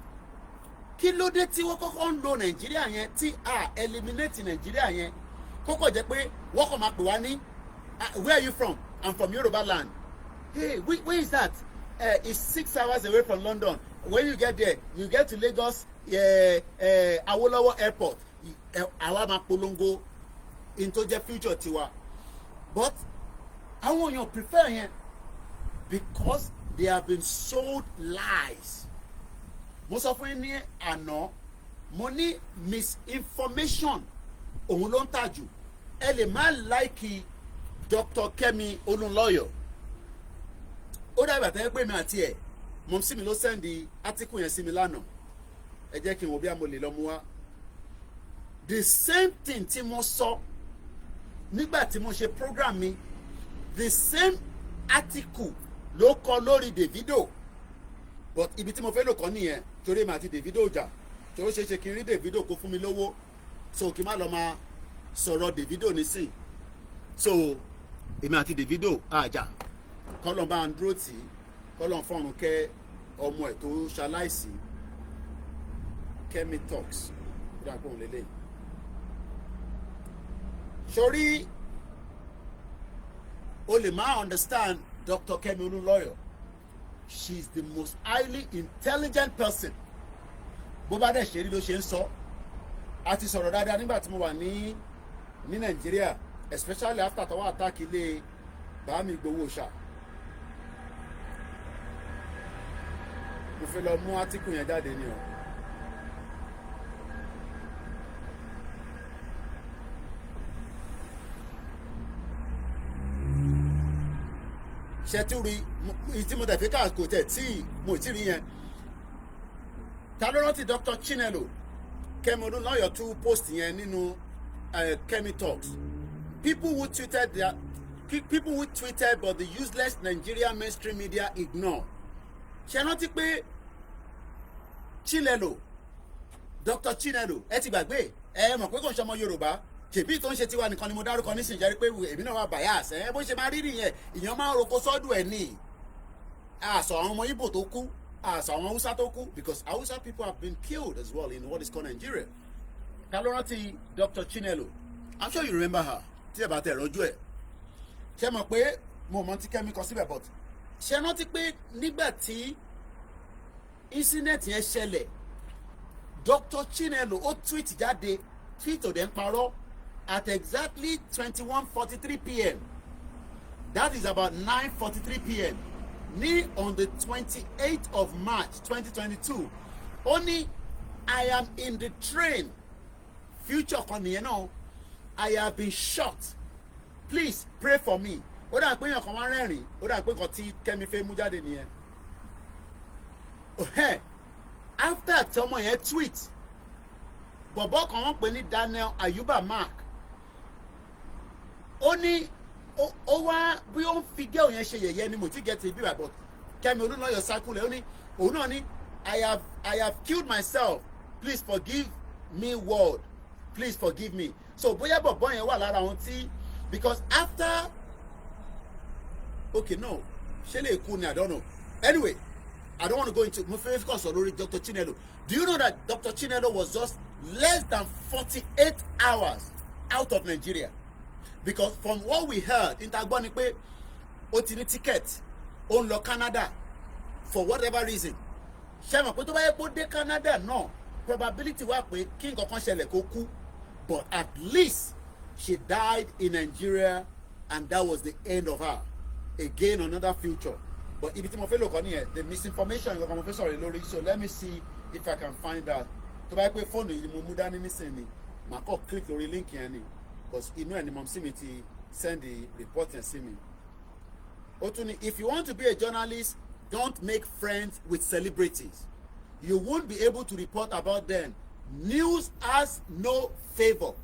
kí ló dé tí wọ́n kọ́kọ́ ń lo Nàìjíríà yẹn, tí a eliminate Nàìjíríà yẹn, kókò jẹ́ pé wọ́n kàn máa pè wá ní, "Where are you from?" "I'm from Yoruba land." "Hey, where is that?" "It's 6 hours away from London. When you get there, you get to Lagos Awolowo Airport." Àwa máa polongo in tó jẹ́ future tiwa, but àwọn èèyàn prefer yẹn because they have been sold lies. Mo sọ fún yín ní àná, mo ní misinformation òun ló ń tà jù. Ẹ lè má like Dr. Kemi Olunlọyọ. Ó dàbí àtẹ́wẹ́ pé mi àti ẹ̀ mọ̀ sí mi ló send article yẹn sí mi lánàá. Ẹ jẹ́ kí n wò bí mo lè lọ mú wá. The same thing tí mo sọ nígbà tí mo ṣe program mi, the same article Ló kọ lórí Davido, but ibi tí mo fẹ́ lò kọ́ nìyẹn, torí èmi àti Davido jà, torí ó ṣeé ṣe kí n rí Davido kó fún mi lówó, so kí n má lọ máa sọ̀rọ̀ Davido nísìn. So èmi àti Davido àjà, kọ́lọ̀ bá ń dúró tì í, kọ́lọ̀ fọ́run kẹ́ ọmọ ẹ̀ tó ṣaláìsí. Kemi Talks, ó dà pé òun lélẹ́yìí sórí. O lè má understand Dr. Kemi Olunloyo. She is the most highly intelligent person. Bó bá dẹ̀ ṣe rí ló ṣe ń sọ. A ti sọ̀rọ̀ dáadáa nígbà tí mo wà ní Nàìjíríà, especially after tọwọ́ attack ilé bàámi Ìgbòho ṣá. Mo fẹ́ lọ mú átíkù yẹn jáde ni o. Ṣe tí rí tí mo tẹ̀ fi ká kò tẹ̀ tí mo ti rí yẹn. Ta ló rántí Dr. Chinelo? Kẹ́mi Olúnlọ́yọ̀ tún post yẹn nínú Kemi Talks. People who tweeted but the useless Nigerian mainstream media ignore. Ṣe rántí pé Chinelo, Dr. Chinelo, ẹ ti gbàgbé, ẹ mọ̀ pé kò ń ṣọmọ Yorùbá, ṣèbí tó ń ṣe tiwa nìkan ni mo dárúkọ nísìnyí, jẹ́rí pé èmi náà wà bias. Ẹ bó ṣe máa rí nìyẹn, ìyẹn máa ń roko sọ́dún ẹ̀ ní àṣọ àwọn ọmọ Ìgbò tó kú, àṣọ àwọn Hausa tó kú, because Hausa people have been killed as well in what is called Nigeria. Ta ló rántí Dr. Chinelo? I'm sure you remember her. Tí ẹ bá tẹ̀ rọ́jú ẹ̀, ṣe mọ̀ pé mo mọ̀ tí Kẹ́mi kọ síbẹ̀, but ṣe rántí pé nígbà tí incident yẹn ṣẹlẹ̀, Dr. Chinelo ó tweet jáde, tweet ò dẹ̀ ń parọ́, at exactly 21:43 p.m., that is about 9:43 p.m. ní on the 28th of March 2022, ó ní, "I am in the train," future kan nìyẹn náà, "I have been shot. Please pray for me." Ó dà pé èèyàn kan wá rẹ́rìn, ó dà pé nǹkan tí Kẹ́mi fẹ́ mú jáde nìyẹn. After tí ọmọ yẹn tweet, bọ̀bọ̀ kan wọ́n pè ní Daniel Ayuba Mark, ó ní ó wá bí ó ń fi girl yẹn ṣe yẹ̀yẹ́ ni. Mo ti get it bí, but Kẹ́mi Olúnlọ́yọ̀ sákúlẹ̀, ó ní òun náà ní, I have killed myself. Please forgive me, world. Please forgive me." So bóyá bọ̀bọ̀ yẹn wà lára àwọn tí, because after, okay, no, ṣé lè kú ni, I don't know. Anyway, I don't want to go into, mo fẹ́ kàn sọ lórí Dr. Chinelo. Do you know that Dr. Chinelo was just less than 48 hours out of Nigeria? Because from what we heard, intagbọ́ ni pé ó ti ní ticket, ó ń lọ Canada. For whatever reason, ṣe mọ̀ pé tó bá yẹ kó dé Canada náà, probability wà pé kí nǹkan kan ṣẹlẹ̀ kó kú, but at least she died in Nigeria and that was the end of her. Again, another future. But ibi tí mo fẹ́ lò kọ́ nìyẹn, the misinformation nǹkan kan mo fẹ́ sọ̀rọ̀ lórí. So let me see if I can find out. Tó bá yẹ pé fóònù yìí mo mú dání nísìnyí, màá kọ́ click lórí link yẹn ni, because inú ẹ̀ ni mọ̀ sí mi ti send the report yẹn sí mi. Ó tún ní, "If you want to be a journalist, don't make friends with celebrities. You won't be able to report about them. News has no favour."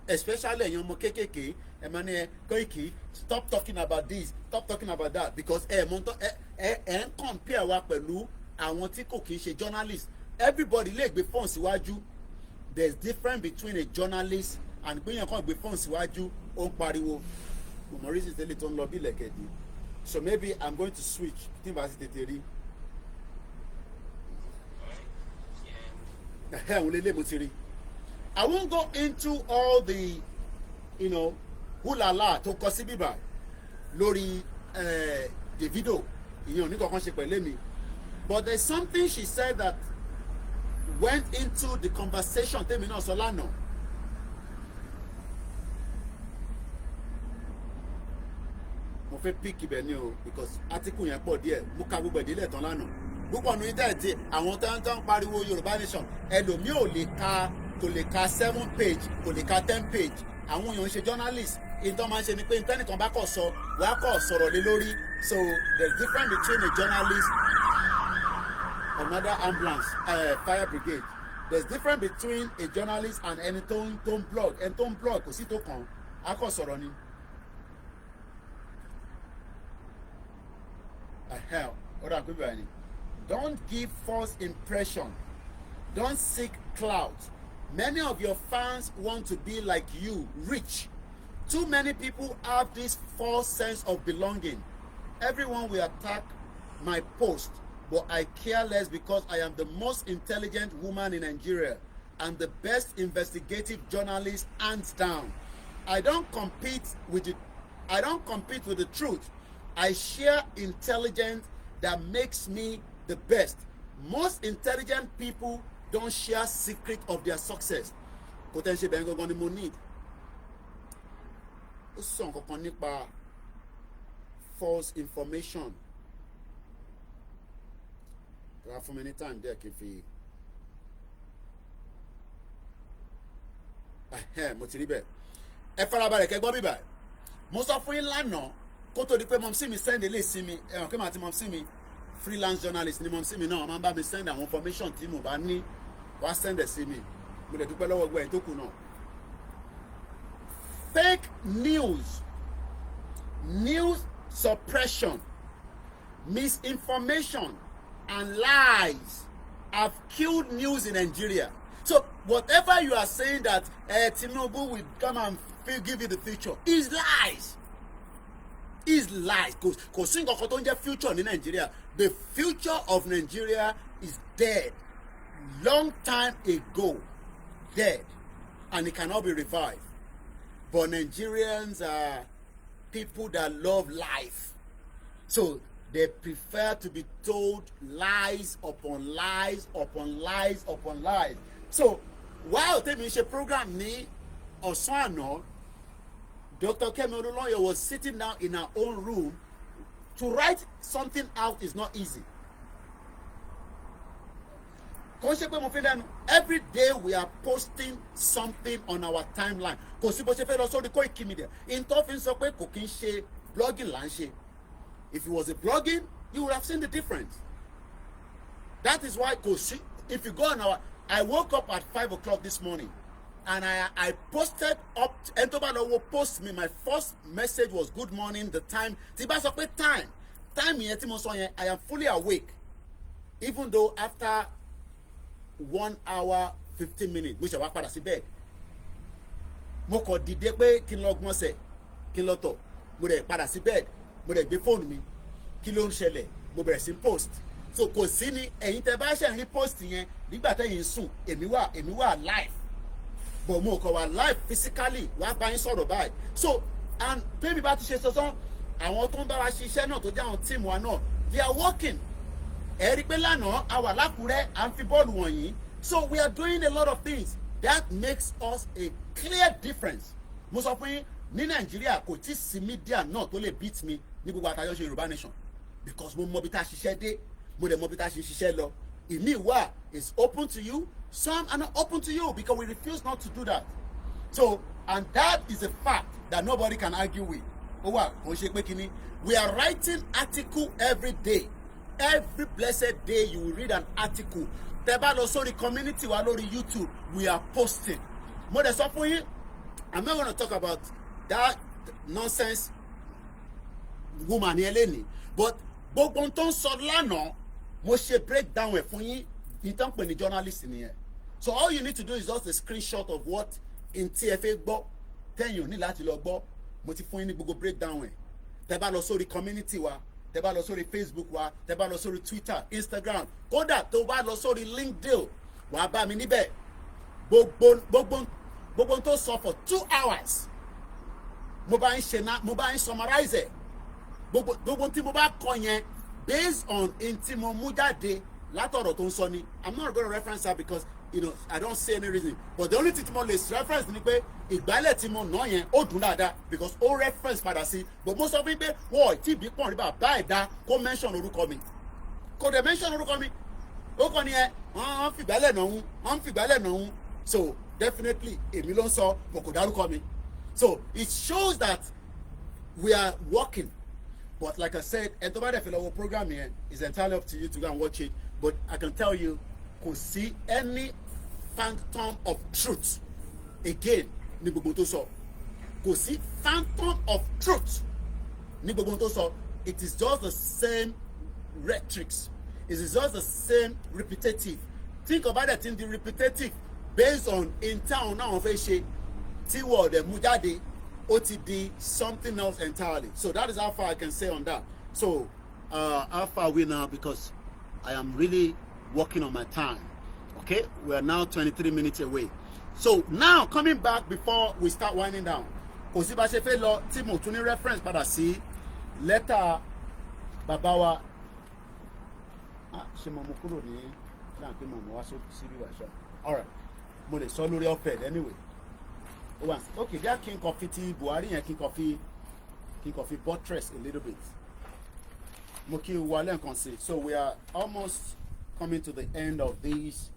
Especially ẹ̀yin ọmọ kéékèèké, ẹ máa ní ẹ Koiki, stop talking about this, stop talking about that, because ẹ mọ ẹ ẹ ẹ ń compare wa pẹ̀lú àwọn tí kò kì í ṣe journalist. Everybody lè gbé phone síwájú. There is difference between a journalist and gbìyànjú kan gbé phone síwájú, ó ń pariwo. Kò mọ reason tẹ́lẹ̀ tó ń lọ bí ilẹ̀kẹ̀dì. So maybe I'm going to switch tí n bá ti tètè rí ẹ̀hẹ́ òun lélẹ̀ mo ti rí. I won't go into all the hulala tó kọ sí bíbà lórí Davido, ìyẹn ò ní kankan ṣe pẹ̀lú mi, but there's something she said that went into the conversation tèmi náà sọ lánàá. Mo fẹ́ pick ibẹ̀ ni o, because article yẹn pọ̀ díẹ̀. Mo ka gbogbo ìdílé tán lánàá. Púpọ̀ nínú íńtánẹ̀tì, àwọn tó ń pariwo Yorùbá nation, ẹlòmíì ò lè ka, kò lè ka 7 page, kò lè ka 10 page. Àwọn èèyàn ń ṣe journalist. Ìtàn máa ń ṣe ni pé ìtẹ́nìkan bá kọ̀ sọ, wàá kọ̀ sọ̀rọ̀ lé lórí. So there's difference between a journalist, another ambulance, fire brigade. There's difference between a journalist and ẹni tó ń blog. Ẹni tó ń blog, kò sí tó kàn á, kọ̀ sọ̀rọ̀ ni. Ó dà pé báyìí ni. Don't give false impression. Don't seek clout. Many of your fans want to be like you, rich. Too many people have this false sense of belonging. Everyone will attack my post, but I care less because I am the most intelligent woman in Nigeria and the best investigative journalist, hands down. I don't compete with the truth. I share intelligence that makes me the best. Most intelligent people don't share secret of their success. Kò tẹ́ ń ṣe bẹ́ẹ̀ gangan ni mo need. Ó sọ nǹkan kan nípa false information. Ra fún mi ní time díẹ̀ kí n fi, mo ti rí bẹ́ẹ̀. Ẹ farabalẹ̀ kẹ́ gbọ́ bíbà. Mo sọ fún yín lánàá kó tó di pé mumsy mi send eléyìí sí mi. Ẹ̀wọ̀n kí màá ti mumsy mi, freelance journalist ni mumsy mi náà, wọ́n máa ń bá mi send àwọn information tí mo bá ní, wá send ẹ̀ sí mi. Mo lè dúpẹ́ lọ́wọ́ gbọ́ ẹ̀ tó kù náà. Fake news, news suppression, misinformation and lies have killed news in Nigeria. So whatever you are saying that Tinubu will come and give you the future is lies. Is lies. Kò sí nǹkan kan tó ń jẹ́ future ní Nigeria. The future of Nigeria is dead. Long time ago, dead, and it cannot be revived. But Nigerians are people that love life. So they prefer to be told lies upon lies upon lies upon lies. So while tèmi ṣe program ní ọ̀sán àná, Dr. Kemi Olunloyo was sitting down in her own room to write something out is not easy. Kò ń ṣe pé mo fi lẹ́nu. Every day we are posting something on our timeline. Kò sí bó ṣe fẹ́ lọ sórí Koiki Media. Ìtọ́ fi ń sọ pé kò kí ń ṣe blogging là ń ṣe. If it was a blogging, you would have seen the difference. That is why kò sí, if you go on our, I woke up at 5 o'clock this morning and I posted up. Ẹni tó bá lọ wo post mi, my first message was "Good morning." The time tí bá sọ pé time yẹn tí mo sọ yẹn, I am fully awake, even though after 1 hour 15 minutes mo ṣe wá padà sí bed. Mo kàn dìde pé kí n lọ gbọ̀nsẹ̀, kí n lọ tọ̀. Mo dẹ̀ padà sí bed, mo dẹ̀ gbé fóònù mi. Kí ló ń ṣẹlẹ̀? Mo bẹ̀rẹ̀ sí post. So kò sí ní ẹ̀yin tẹ́ bá ṣe ń rí post yẹn nígbà tẹ́yin ń sùn, èmi wà live, but mo kàn wà live physically wá bá yín sọ̀rọ̀ báyìí. So and bébí bá ti ṣe sọ́sán, àwọn tó ń bá wa ṣiṣẹ́ náà, tó jẹ́ àwọn team wa náà, they are working. Ẹ rí i pé lánàá a wà lákùrẹ́, à ń fi bọ́ọ̀lù wọ̀nyí. So we are doing a lot of things that makes us a clear difference. Mo sọ fún yín, ní Nàìjíríà kò tí sí media náà tó lè beat mi ní gbogbo àtàjọ ṣe Yorùbá Nation, because mo mọ bí tá a ṣiṣẹ́ dé, mo dẹ̀ mọ bí tá a ṣe ṣiṣẹ́ lọ. Ìmí wà is open to you, some are not open to you because we refuse not to do that. So and that is a fact that nobody can argue with. Ó wà, kò ń ṣe pé kínní. We are writing article every day. Every blessed day you will read an article. Tẹ́ bá lọ sórí community wa lórí YouTube, we are posting. Mo dẹ̀ sọ fún yín, I'm not gonna talk about that nonsense woman yẹn lénìí, but gbogbo ohun tó ń sọ lánàá, mo ṣe breakdown ẹ̀ fún yín. Ní tán pè ní journalist nìyẹn. So all you need to do is just a screenshot of what n tí ẹ fẹ́ gbọ́, tẹ́yìn ò ní láti lọ gbọ́. Mo ti fún yín ní gbogbo breakdown ẹ̀. Tẹ́ bá lọ sórí community wa, tẹ́ bá lọ sórí Facebook wa, tẹ́ bá lọ sórí Twitter, Instagram, kódà tó bá lọ sórí LinkedIn, wàá bá mi níbẹ̀. Gbogbo tó sọ for 2 hours, mo bá ń ṣe na, mo bá ń summarize ẹ̀. Gbogbo tí mo bá kọ yẹn, based on n tí mo mú jáde látọ̀rọ̀ tó ń sọ ni. I'm not gonna reference her because I don't see any reason, but the only thing tí mo lè reference ni pé ìgbálẹ̀ tí mo nà yẹn, ó dùn dáadáa because ó reference padà sí. But mo sọ fún yín pé wọ́n ò tí bí pọ̀n rí bàbá ẹ̀dá kó mention orúkọ mi. Kò dẹ̀ mention orúkọ mi. Ó kàn ní ẹ wọ́n fìgbálẹ̀ nà ń, wọ́n fìgbálẹ̀ nà ń. So definitely èmi ló ń sọ, but kò dárúkọ mi. So it shows that we are working. But like I said, ẹ tó bá dẹ̀ fẹ́ lọ wo program yẹn, it's entirely up to you to go and watch it. But I can tell you, kò sí any phantom of truth again ní gbogbo tó sọ. Kò sí phantom of truth ní gbogbo tó sọ. It is just the same. rhetorics. It is just the same repetitive. Think about it in the repetitive based on in town náà wọ́n fẹ́ ṣe tí wọ́n ọ̀dẹ̀ mú jáde, ó ti di something else entirely. So that is how far I can say on that. So how far are we now? Because I am really working on my time. Okay, we are now 23 minutes away. So now, coming back before we start winding down, kò sí bá ṣe fẹ́ lọ tí mo tún ní reference padà sí lẹ́tà bàbá wa. Ah, ṣé mo mú kúrò ní náà pé mo mú wá sí bí wàá ṣá? Alright, mo lè sọ lórí ọ̀fẹ́ anyway. Ó wà okay. Bí a kí n kàn fi ti Buhari yẹn, kí n kàn fi buttress a little bit. Mo kí wa lẹ́ẹ̀kan sí. So we are almost coming to the end of this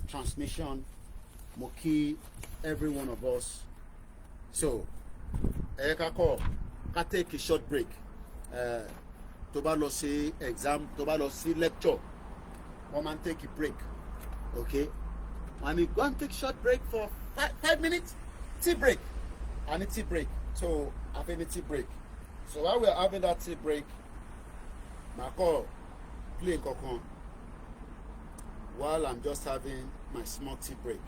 transmission. Mo kí every one of us. So ẹ ká kọ́ ká take a short break. Tó bá lọ sí exam, tó bá lọ sí lecture, wọ́n máa ń take a break. Okay, wọ́n á ní, "Go and take short break for 5 minutes, tea break." A ní tea break, so a fẹ́ ní tea break. So while we are having that tea break, màá kọ́ play nǹkankan while I'm just having my small tea break.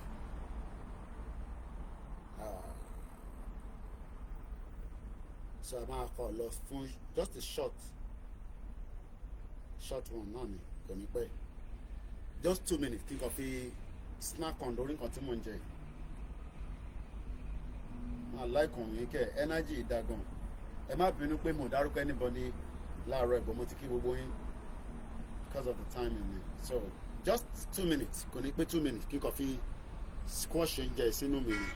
So a máa kọ́ lọ fún just a short one náà ni, kò ní pẹ́, just 2 minutes, kí n kàn fi snack on lórí nǹkan tí mò ń jẹ. Máa láìkùn yín kẹ energy ìdágan. Ẹ má bínú pé mo dárúkọ anybody láàárọ̀ ẹ̀gbọ́n, mo ti kí gbogbo yín because of the timing ni. So just 2 minutes, kò ní pé 2 minutes, kí n kàn fi squash oúnjẹ sínú mi ni.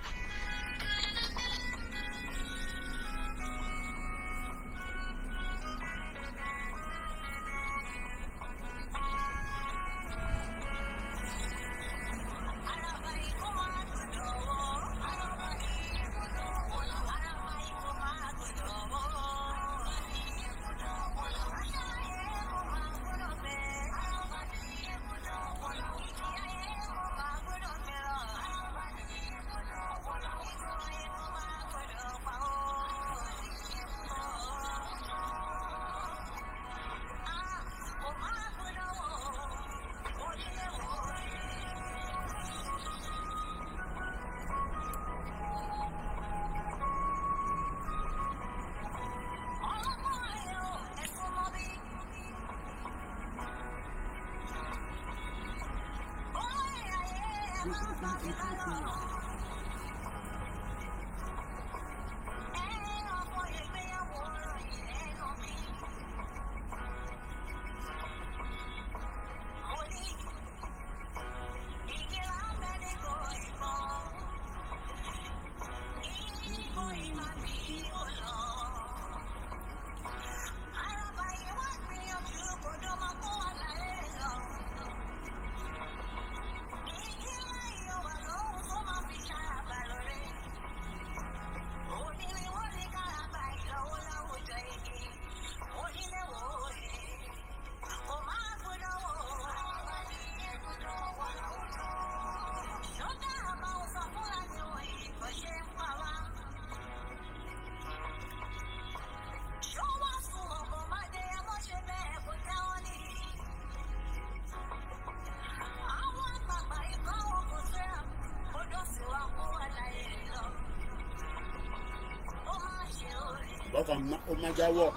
Bọ́kàn ó máa jáwọ́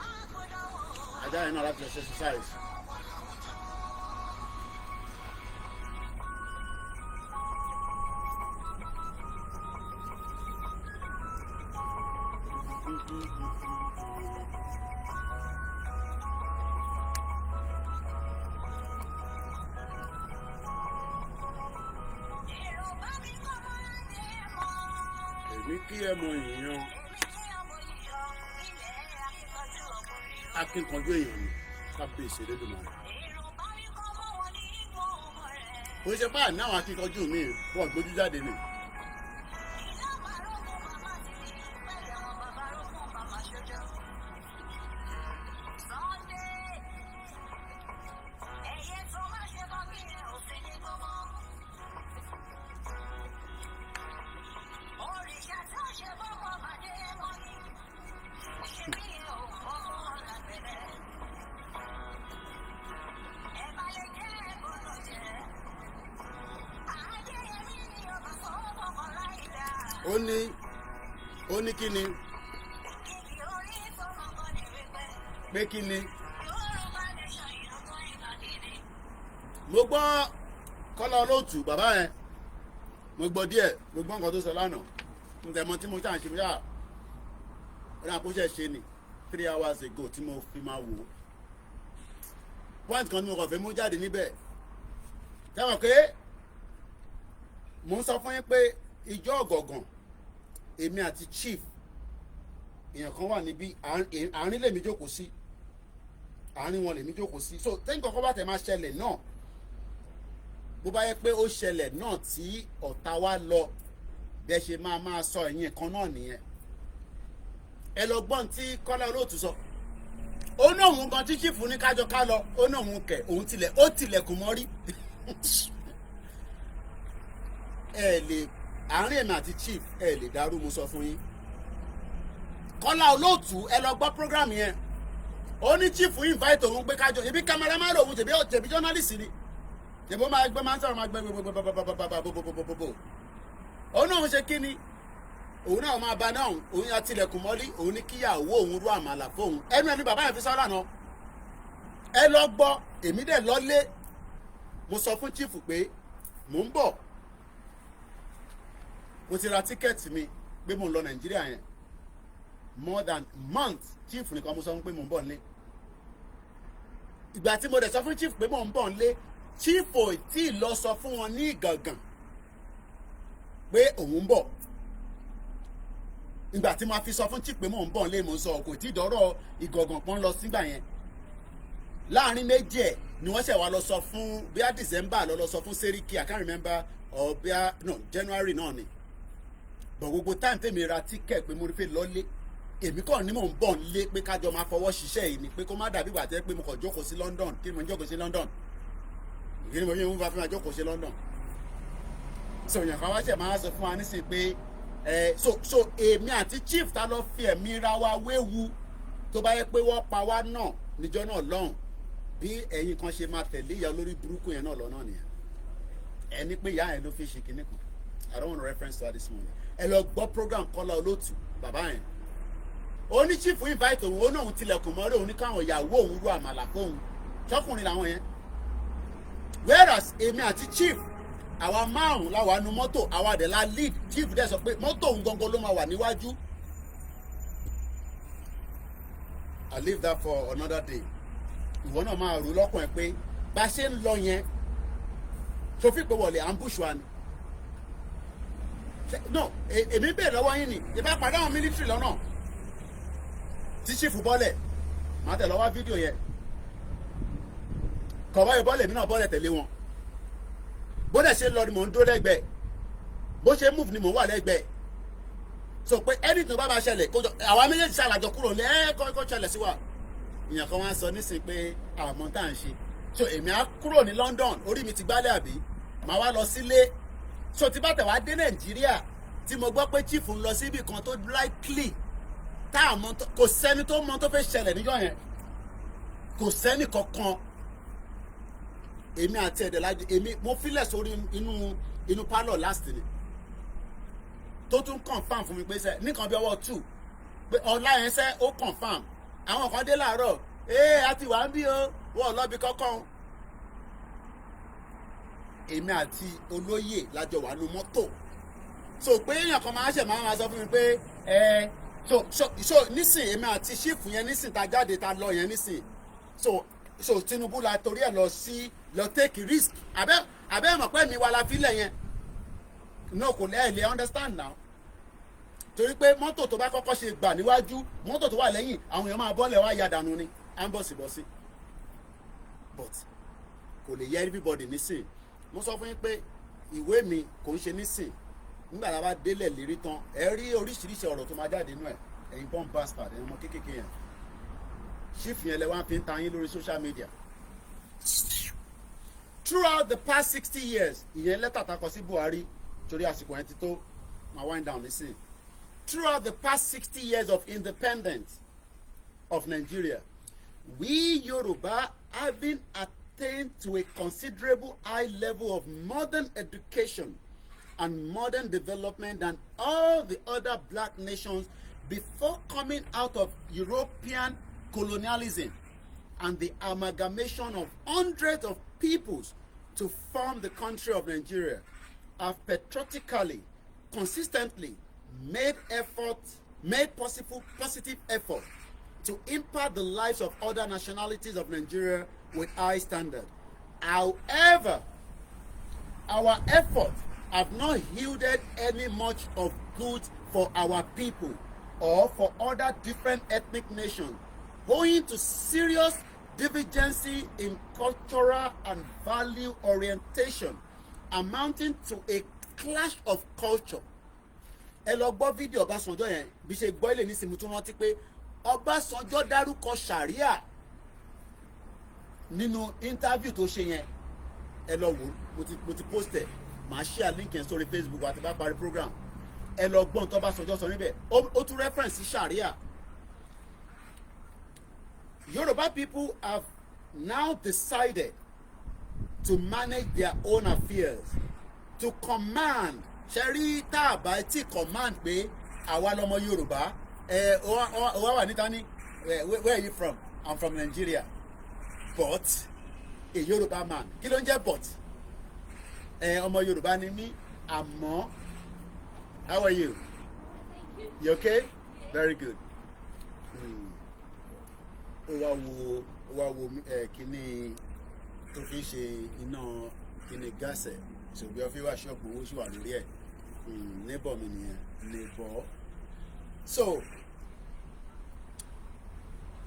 ajá yẹn náà láti ṣe exercise. Èmi kí ẹ mọ èèyàn, akínkanjú èèyàn ni kábíyèsí Elédùmarè. Kò ṣe báà ní àwọn akínkanjú mi wọ́n gbójú jáde ni. Ó ní kí ni pé kí ni mo gbọ́ Kọ́lá Olóòtú, bàbá yẹn, mo gbọ́ díẹ̀. Mo gbọ́ nǹkan tó sọ lánàá. Ǹtẹ̀mọ́ tí mo ṣáà ń ṣe, mo ṣáà ó dà kó ṣe ṣe ni 3 hours ago tí mo fi máa wò ó. Point kan tí mo kàn fẹ́ mú jáde níbẹ̀, tẹ́wọ̀n pé mo ń sọ fún yín pé ìjọ ọ̀gọ̀gàn, èmi àti chief, èèyàn kan wà níbí, àárín lèmi jókòó sí, àárín wọn lèmi jókòó sí. So tẹ́yìn kọ́kọ́ bá tẹ̀ máa ṣẹlẹ̀ náà, bó bá yẹ pé ó ṣẹlẹ̀ náà tí ọ̀tá wa lọ, bẹ́ẹ̀ ṣe máa máa sọ ẹ̀yìn kan náà nìyẹn. Ẹ lọ gbọ́n tí Kọ́lá Olóòtú sọ. Ó ní òun gan tí chief ní kájọ ká lọ, ó ní òun kẹ̀, òun tilẹ̀, ó tilẹ̀kùn mọ́rí. Ẹ lè àárín èmi àti chief, ẹ lè dàrú. Mo sọ fún yín, Kọ́lá Olóòtú, ẹ lọ gbọ́ program yẹn. Ó ní chief invite òun pé kájọ ibi. Cameraman òun, tẹ̀bí journalist ni, tẹ̀bí ó máa gbé, máa ń sọ̀rọ̀, máa gbé gbogbogbogbogbogbogbogbogbò. Ó náà ń ṣe kí ni, òun náà máa bá náà, òun yà tilẹ̀kùn mọ́lí, òun ní kíyàwó òun rú àmàlà fóun. Ẹnu ẹni bàbá yẹn fi sọ́ra náà, ẹ lọ gbọ́. Èmi dẹ̀ lọ́lé, mo sọ fún chief pé mò ń bọ̀, mo ti ra ticket mi pé mò ń lọ Nàìjíríà yẹn more than month. Chief nìkan mo sọ fún pé mò ń bọ̀ nílé. Ìgbà tí mo dẹ̀ sọ fún chief pé mò ń bọ̀ nílé, chief ò tí ì lọ sọ fún wọn ní Ìgàngàn pé òun ń bọ̀. Ìgbà tí mo fi sọ fún chief pé mò ń bọ̀ nílé, mo ń sọ kò tí ì dọ́rọ̀ Ìgàngàn pọ́n lọ sígbà yẹn. Láàrin méjì ẹ̀ ni wọ́n ṣẹ̀ wá lọ sọ fún, bíi December lọ sọ fún Seriki, I can't remember, or bíi no, January náà ni. But gbogbo time tèmi ra ticket pé mo rí fẹ́ lọ́lé, èmi kàn ní mò ń bọ̀ nílé pé kájọ máa fọwọ́ ṣiṣẹ́ yìí ni, pé kó má dàbí ìgbà tẹ́ pé mo kàn jókòó sí London. Kí ni mo ń jókòó sí London? Kí ni mo fi ń fa fi máa jókòó sí London? So èèyàn kan wá ṣẹ̀ máa sọ fún wa nísìnyí pé ẹ so èmi àti chief ta lọ fi ẹ̀mí ra wa wéwu. Tó bá yẹ pé wọ́n pa wá náà níjọ́ náà lọ́hùn, bí ẹ̀yin kan ṣe máa tẹ̀lé ìyá olórí burúkú yẹn náà lọ́nà nìyẹn. Ẹni pé ìyá yẹn ló fi ṣe kinní kan. I don't want to reference to her this morning. Ẹ lọ gbọ́ program Kọ́lá Olóòtú, bàbá yẹn. Ó ní chief invite òun, ó náà òun tilẹ̀kùn mọ́rí, òun ní káwọn ìyàwó òun rú àmàlà fóun. Ṣọkùnrin làwọn yẹn. Whereas èmi àti chief, àwa márùn láwa nu mọ́tò, àwa dẹ̀ la lead. Chief dẹ̀ sọ pé mọ́tò òun gangan ló máa wà níwájú. I leave that for another day. Ìwọ náà máa rò lọ́kàn ẹ pé bá ṣe ń lọ yẹn, sọfí pé wọlé ambush wa ni. No, èmi bèèrè lọ́wọ́ yín ni. Ìbá pàdé àwọn military lọ́nà tí chief bọ́lẹ̀, máa tẹ̀ lọ́wọ́ fídíò yẹn. Kọ̀wá yìí bọ́lẹ̀, èmi náà bọ́lẹ̀ tẹ̀lé wọn. Bó dẹ̀ ṣe lọ ni mò ń dúró lẹ́gbẹ̀ẹ́, bó ṣe move ni mò ń wà lẹ́gbẹ̀ẹ́. So pé anything bá bá ṣẹlẹ̀, kó jọ àwa méjèèjì ṣàlàjọ kúrò ní ẹ kọ́ ṣẹlẹ̀ sí wa. Ìyẹn kan wá ń sọ nísìnyí pé àmọ́ tá à ń ṣe. So èmi á kúrò ní London, orí mi ti gbálẹ̀, àbí màá wá lọ sílé. So tí bá tẹ̀ wá dé Nàìjíríà, tí mo gbọ́ pé chief ń lọ síbì kan tó likely tá a mọ̀, kò sẹ́ni tó mọ̀ tó fẹ́ ṣẹlẹ̀ níjọ́ yẹn, kò sẹ́ni kankan. Èmi àti ẹ̀dẹ̀ lájú, èmi mo filẹ̀ sórí inú pálọ̀ last ni, tó tún confirm fún mi pé sẹ́ nìkan bí ọwọ́ 2 pé ọ̀la yẹn sẹ́ ó confirm. Àwọn kan dé láàárọ̀, ee, a ti wà ń bí o, wọ́n lọ́bi kọ́kọ́. Èmi àti olóyè lájọ wà nù mọ́tò. So pé èèyàn kan máa ṣẹ̀ máa sọ fún mi pé ẹ so nísìn, èmi àti chief yẹn nísìn, ta jáde, ta lọ yẹn nísìn. So Tinubu la torí ẹ̀ lọ sí lọ take risk. Abẹ́ mọ̀ pé mi wà la filẹ̀ yẹn. No, kò lẹ́ẹ̀ lè understand now, torí pé mọ́tò tó bá kọ́kọ́ ṣe gbà níwájú, mọ́tò tó wà lẹ́yìn, àwọn èèyàn máa bọ́lẹ̀ wá ya dànù ni, à ń bọ̀ sí bọ̀ sí. But kò lè yẹ everybody nísìn. Mo sọ fún yín pé ìwé mi kò ń ṣe nísìn. Nígbà tá a bá délẹ̀ lérí tán, ẹ rí oríṣiríṣi ọ̀rọ̀ tó máa jáde nínú ẹ̀. Ẹ̀yin born bastard, ẹ̀yin ọmọ kéékèèké yẹn, chief yẹn lẹ wá fi ń ta yín lórí social media. Throughout the past 60 years, ìyẹn lẹ́tà tá a kọ sí Buhari, torí àsìkò yẹn ti tó, máa wind down nísìn. Throughout the past 60 years of independence of Nigeria, we Yoruba, having attained to a considerable high level of modern education and modern development than all the other black nations before coming out of European colonialism and the amalgamation of hundreds of peoples to form the country of Nigeria, have patriotically, consistently made possible positive effort to impact the lives of other nationalities of Nigeria with high standard. However, our efforts have not yielded any much of good for our people or for other different ethnic nations, owing to serious divergency in cultural and value orientation amounting to a clash of culture. Ẹ lọ gbọ́ fídíò Ọbásanjọ́ yẹn. Bí ṣe gbọ́ ilé nísìnyí, tún rántí pé Ọbásanjọ́ dárúkọ Sharia nínú interview tó ṣe yẹn. Ẹ lọ wò. Mo ti post ẹ, màá share link yẹn sórí Facebook àti bá parí program. Ẹ lọ gbọ́n tó Ọbásanjọ́ sọ níbẹ̀. Ó tún reference sí Sharia. Yoruba people have now decided to manage their own affairs, to command. Ṣe rí, tá a bá tí command pé àwa lọmọ Yorùbá, ẹ wá wà níta ní, "Where are you from?" "I'm from Nigeria, but a Yoruba man." Kí ló ń jẹ́ "but"? Ẹ ọmọ Yorùbá ni mí, àmọ́. How are you? You okay? Very good. Ó wá wo ẹ kíní tó fi ń ṣe iná, kíní gas ẹ̀, ṣògbé ọfí wà ṣọ́ọ̀bù, owó sì wà lórí ẹ̀. Neighbor mi nìyẹn, neighbor. So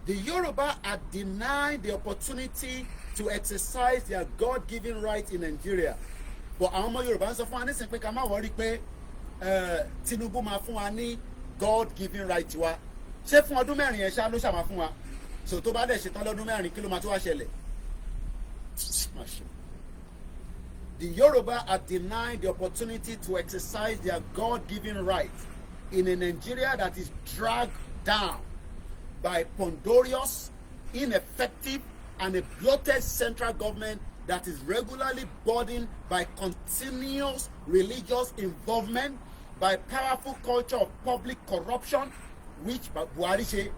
the Yoruba are denied the opportunity to exercise their God-given right in Nigeria. But àwọn ọmọ Yorùbá ń sọ fún wa nísìnyí pé ká má worry, pé Tinubu máa fún wa ní God-given right wa. Ṣé fún ọdún 4 yẹn ṣá ló ṣàmà fún wa? So tó bá dẹ̀ ṣetán lọ́dún 4, kí ló máa tó wá ṣẹlẹ̀? The Yoruba are denied the opportunity to exercise their God-given right in a Nigeria that is dragged down by ponderous, ineffective, and a bloated central government that is regularly burdened by continuous religious involvement, by powerful culture of public corruption, which Buhari ṣe,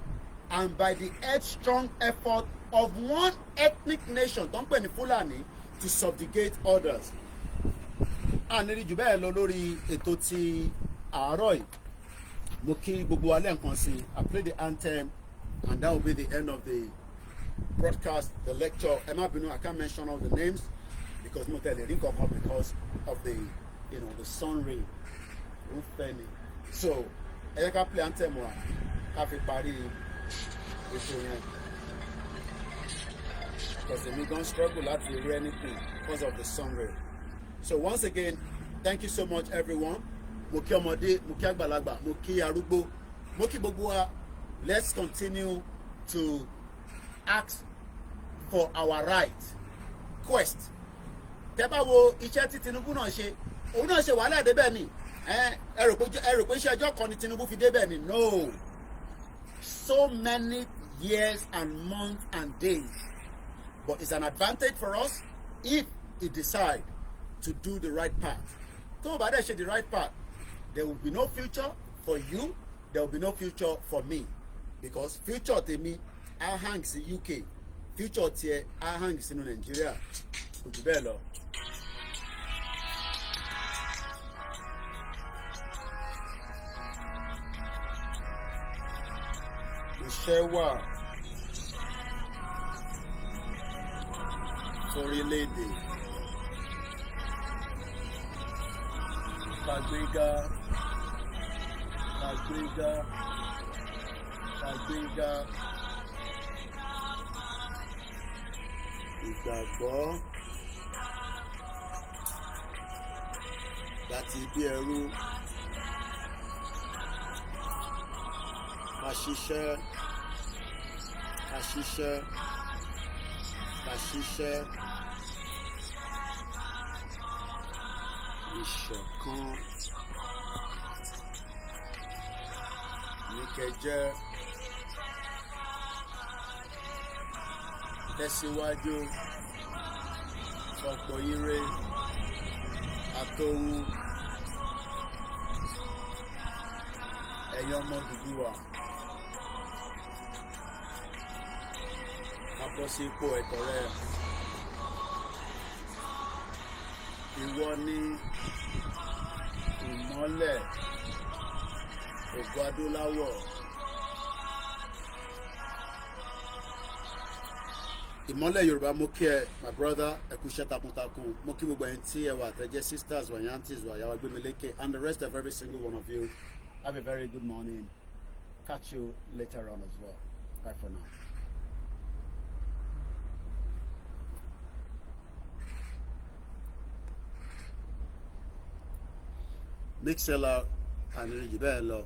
and by the headstrong effort of one ethnic nation tó ń pè ní Fulani to subjugate others. Àníri jù bẹ́ẹ̀ lọ lórí ètò ti àárọ̀ yìí. Mo kí gbogbo wa lẹ́ẹ̀kan sí i. I play the anthem and that will be the end of the broadcast, the lecture. Ẹ má bínú, I can't mention all the names because mo tẹ̀lé rí nǹkan kan because of the you know the sun ray ń fẹ́ ni. So ẹ jẹ́ ká play anthem wa ká fi parí ètò yẹn, because èmi gan struggle láti rí anything because of the sun ray. So once again, thank you so much, everyone. Mo kí ọmọdé, mo kí àgbàlagbà, mo kí arúgbó, mo kí gbogbo wa. Let's continue to ask for our right quest. Tẹ́ bá wo iṣẹ́ tí Tinubu náà ṣe, òun náà ṣe wàhálà débẹ̀ ni. Ẹ rò pé iṣẹ́ ọjọ́ kan ni Tinubu fi débẹ̀ ni? No, so many years and months and days, but it's an advantage for us if he decide to do the right path. Tó o bá dẹ̀ ṣe the right path, there will be no future for you, there will be no future for me, because future tèmi á hang sí UK, future tiẹ̀ á hang sínú Nàìjíríà. Kò jù bẹ́ẹ̀ lọ. Iṣẹ́ wà forílẹ̀-èdè. Kàgbéga, kàgbéga, kàgbéga ìgbàgbọ́ láti bí ẹrú, ká ṣiṣẹ́, ká ṣiṣẹ́, ká ṣiṣẹ́, ìṣọ̀kan ní kẹjẹ tẹ̀síwájú, fọ̀pọ̀ ire àtòhun. Ẹ̀yin ọmọ Odùduwà, ká bọ́ sí ipò ẹ̀tọ́ rẹ. Ìwọ ni ìmọ́lẹ̀ ògo adúláwọ̀. Ìmọ́lẹ̀ Yorùbá, mo kí ẹ, my brother, ẹ kú iṣẹ́ takuntakun. Mo kí gbogbo ẹ̀yin tí ẹ wà àtẹ̀jẹ́, sisters wa, aunties wa, yàwá gbémilékè and the rest of every single one of you. Have a very good morning. Catch you later on as well. Bye for now. Mixlr àní jù bẹ́ẹ̀ lọ.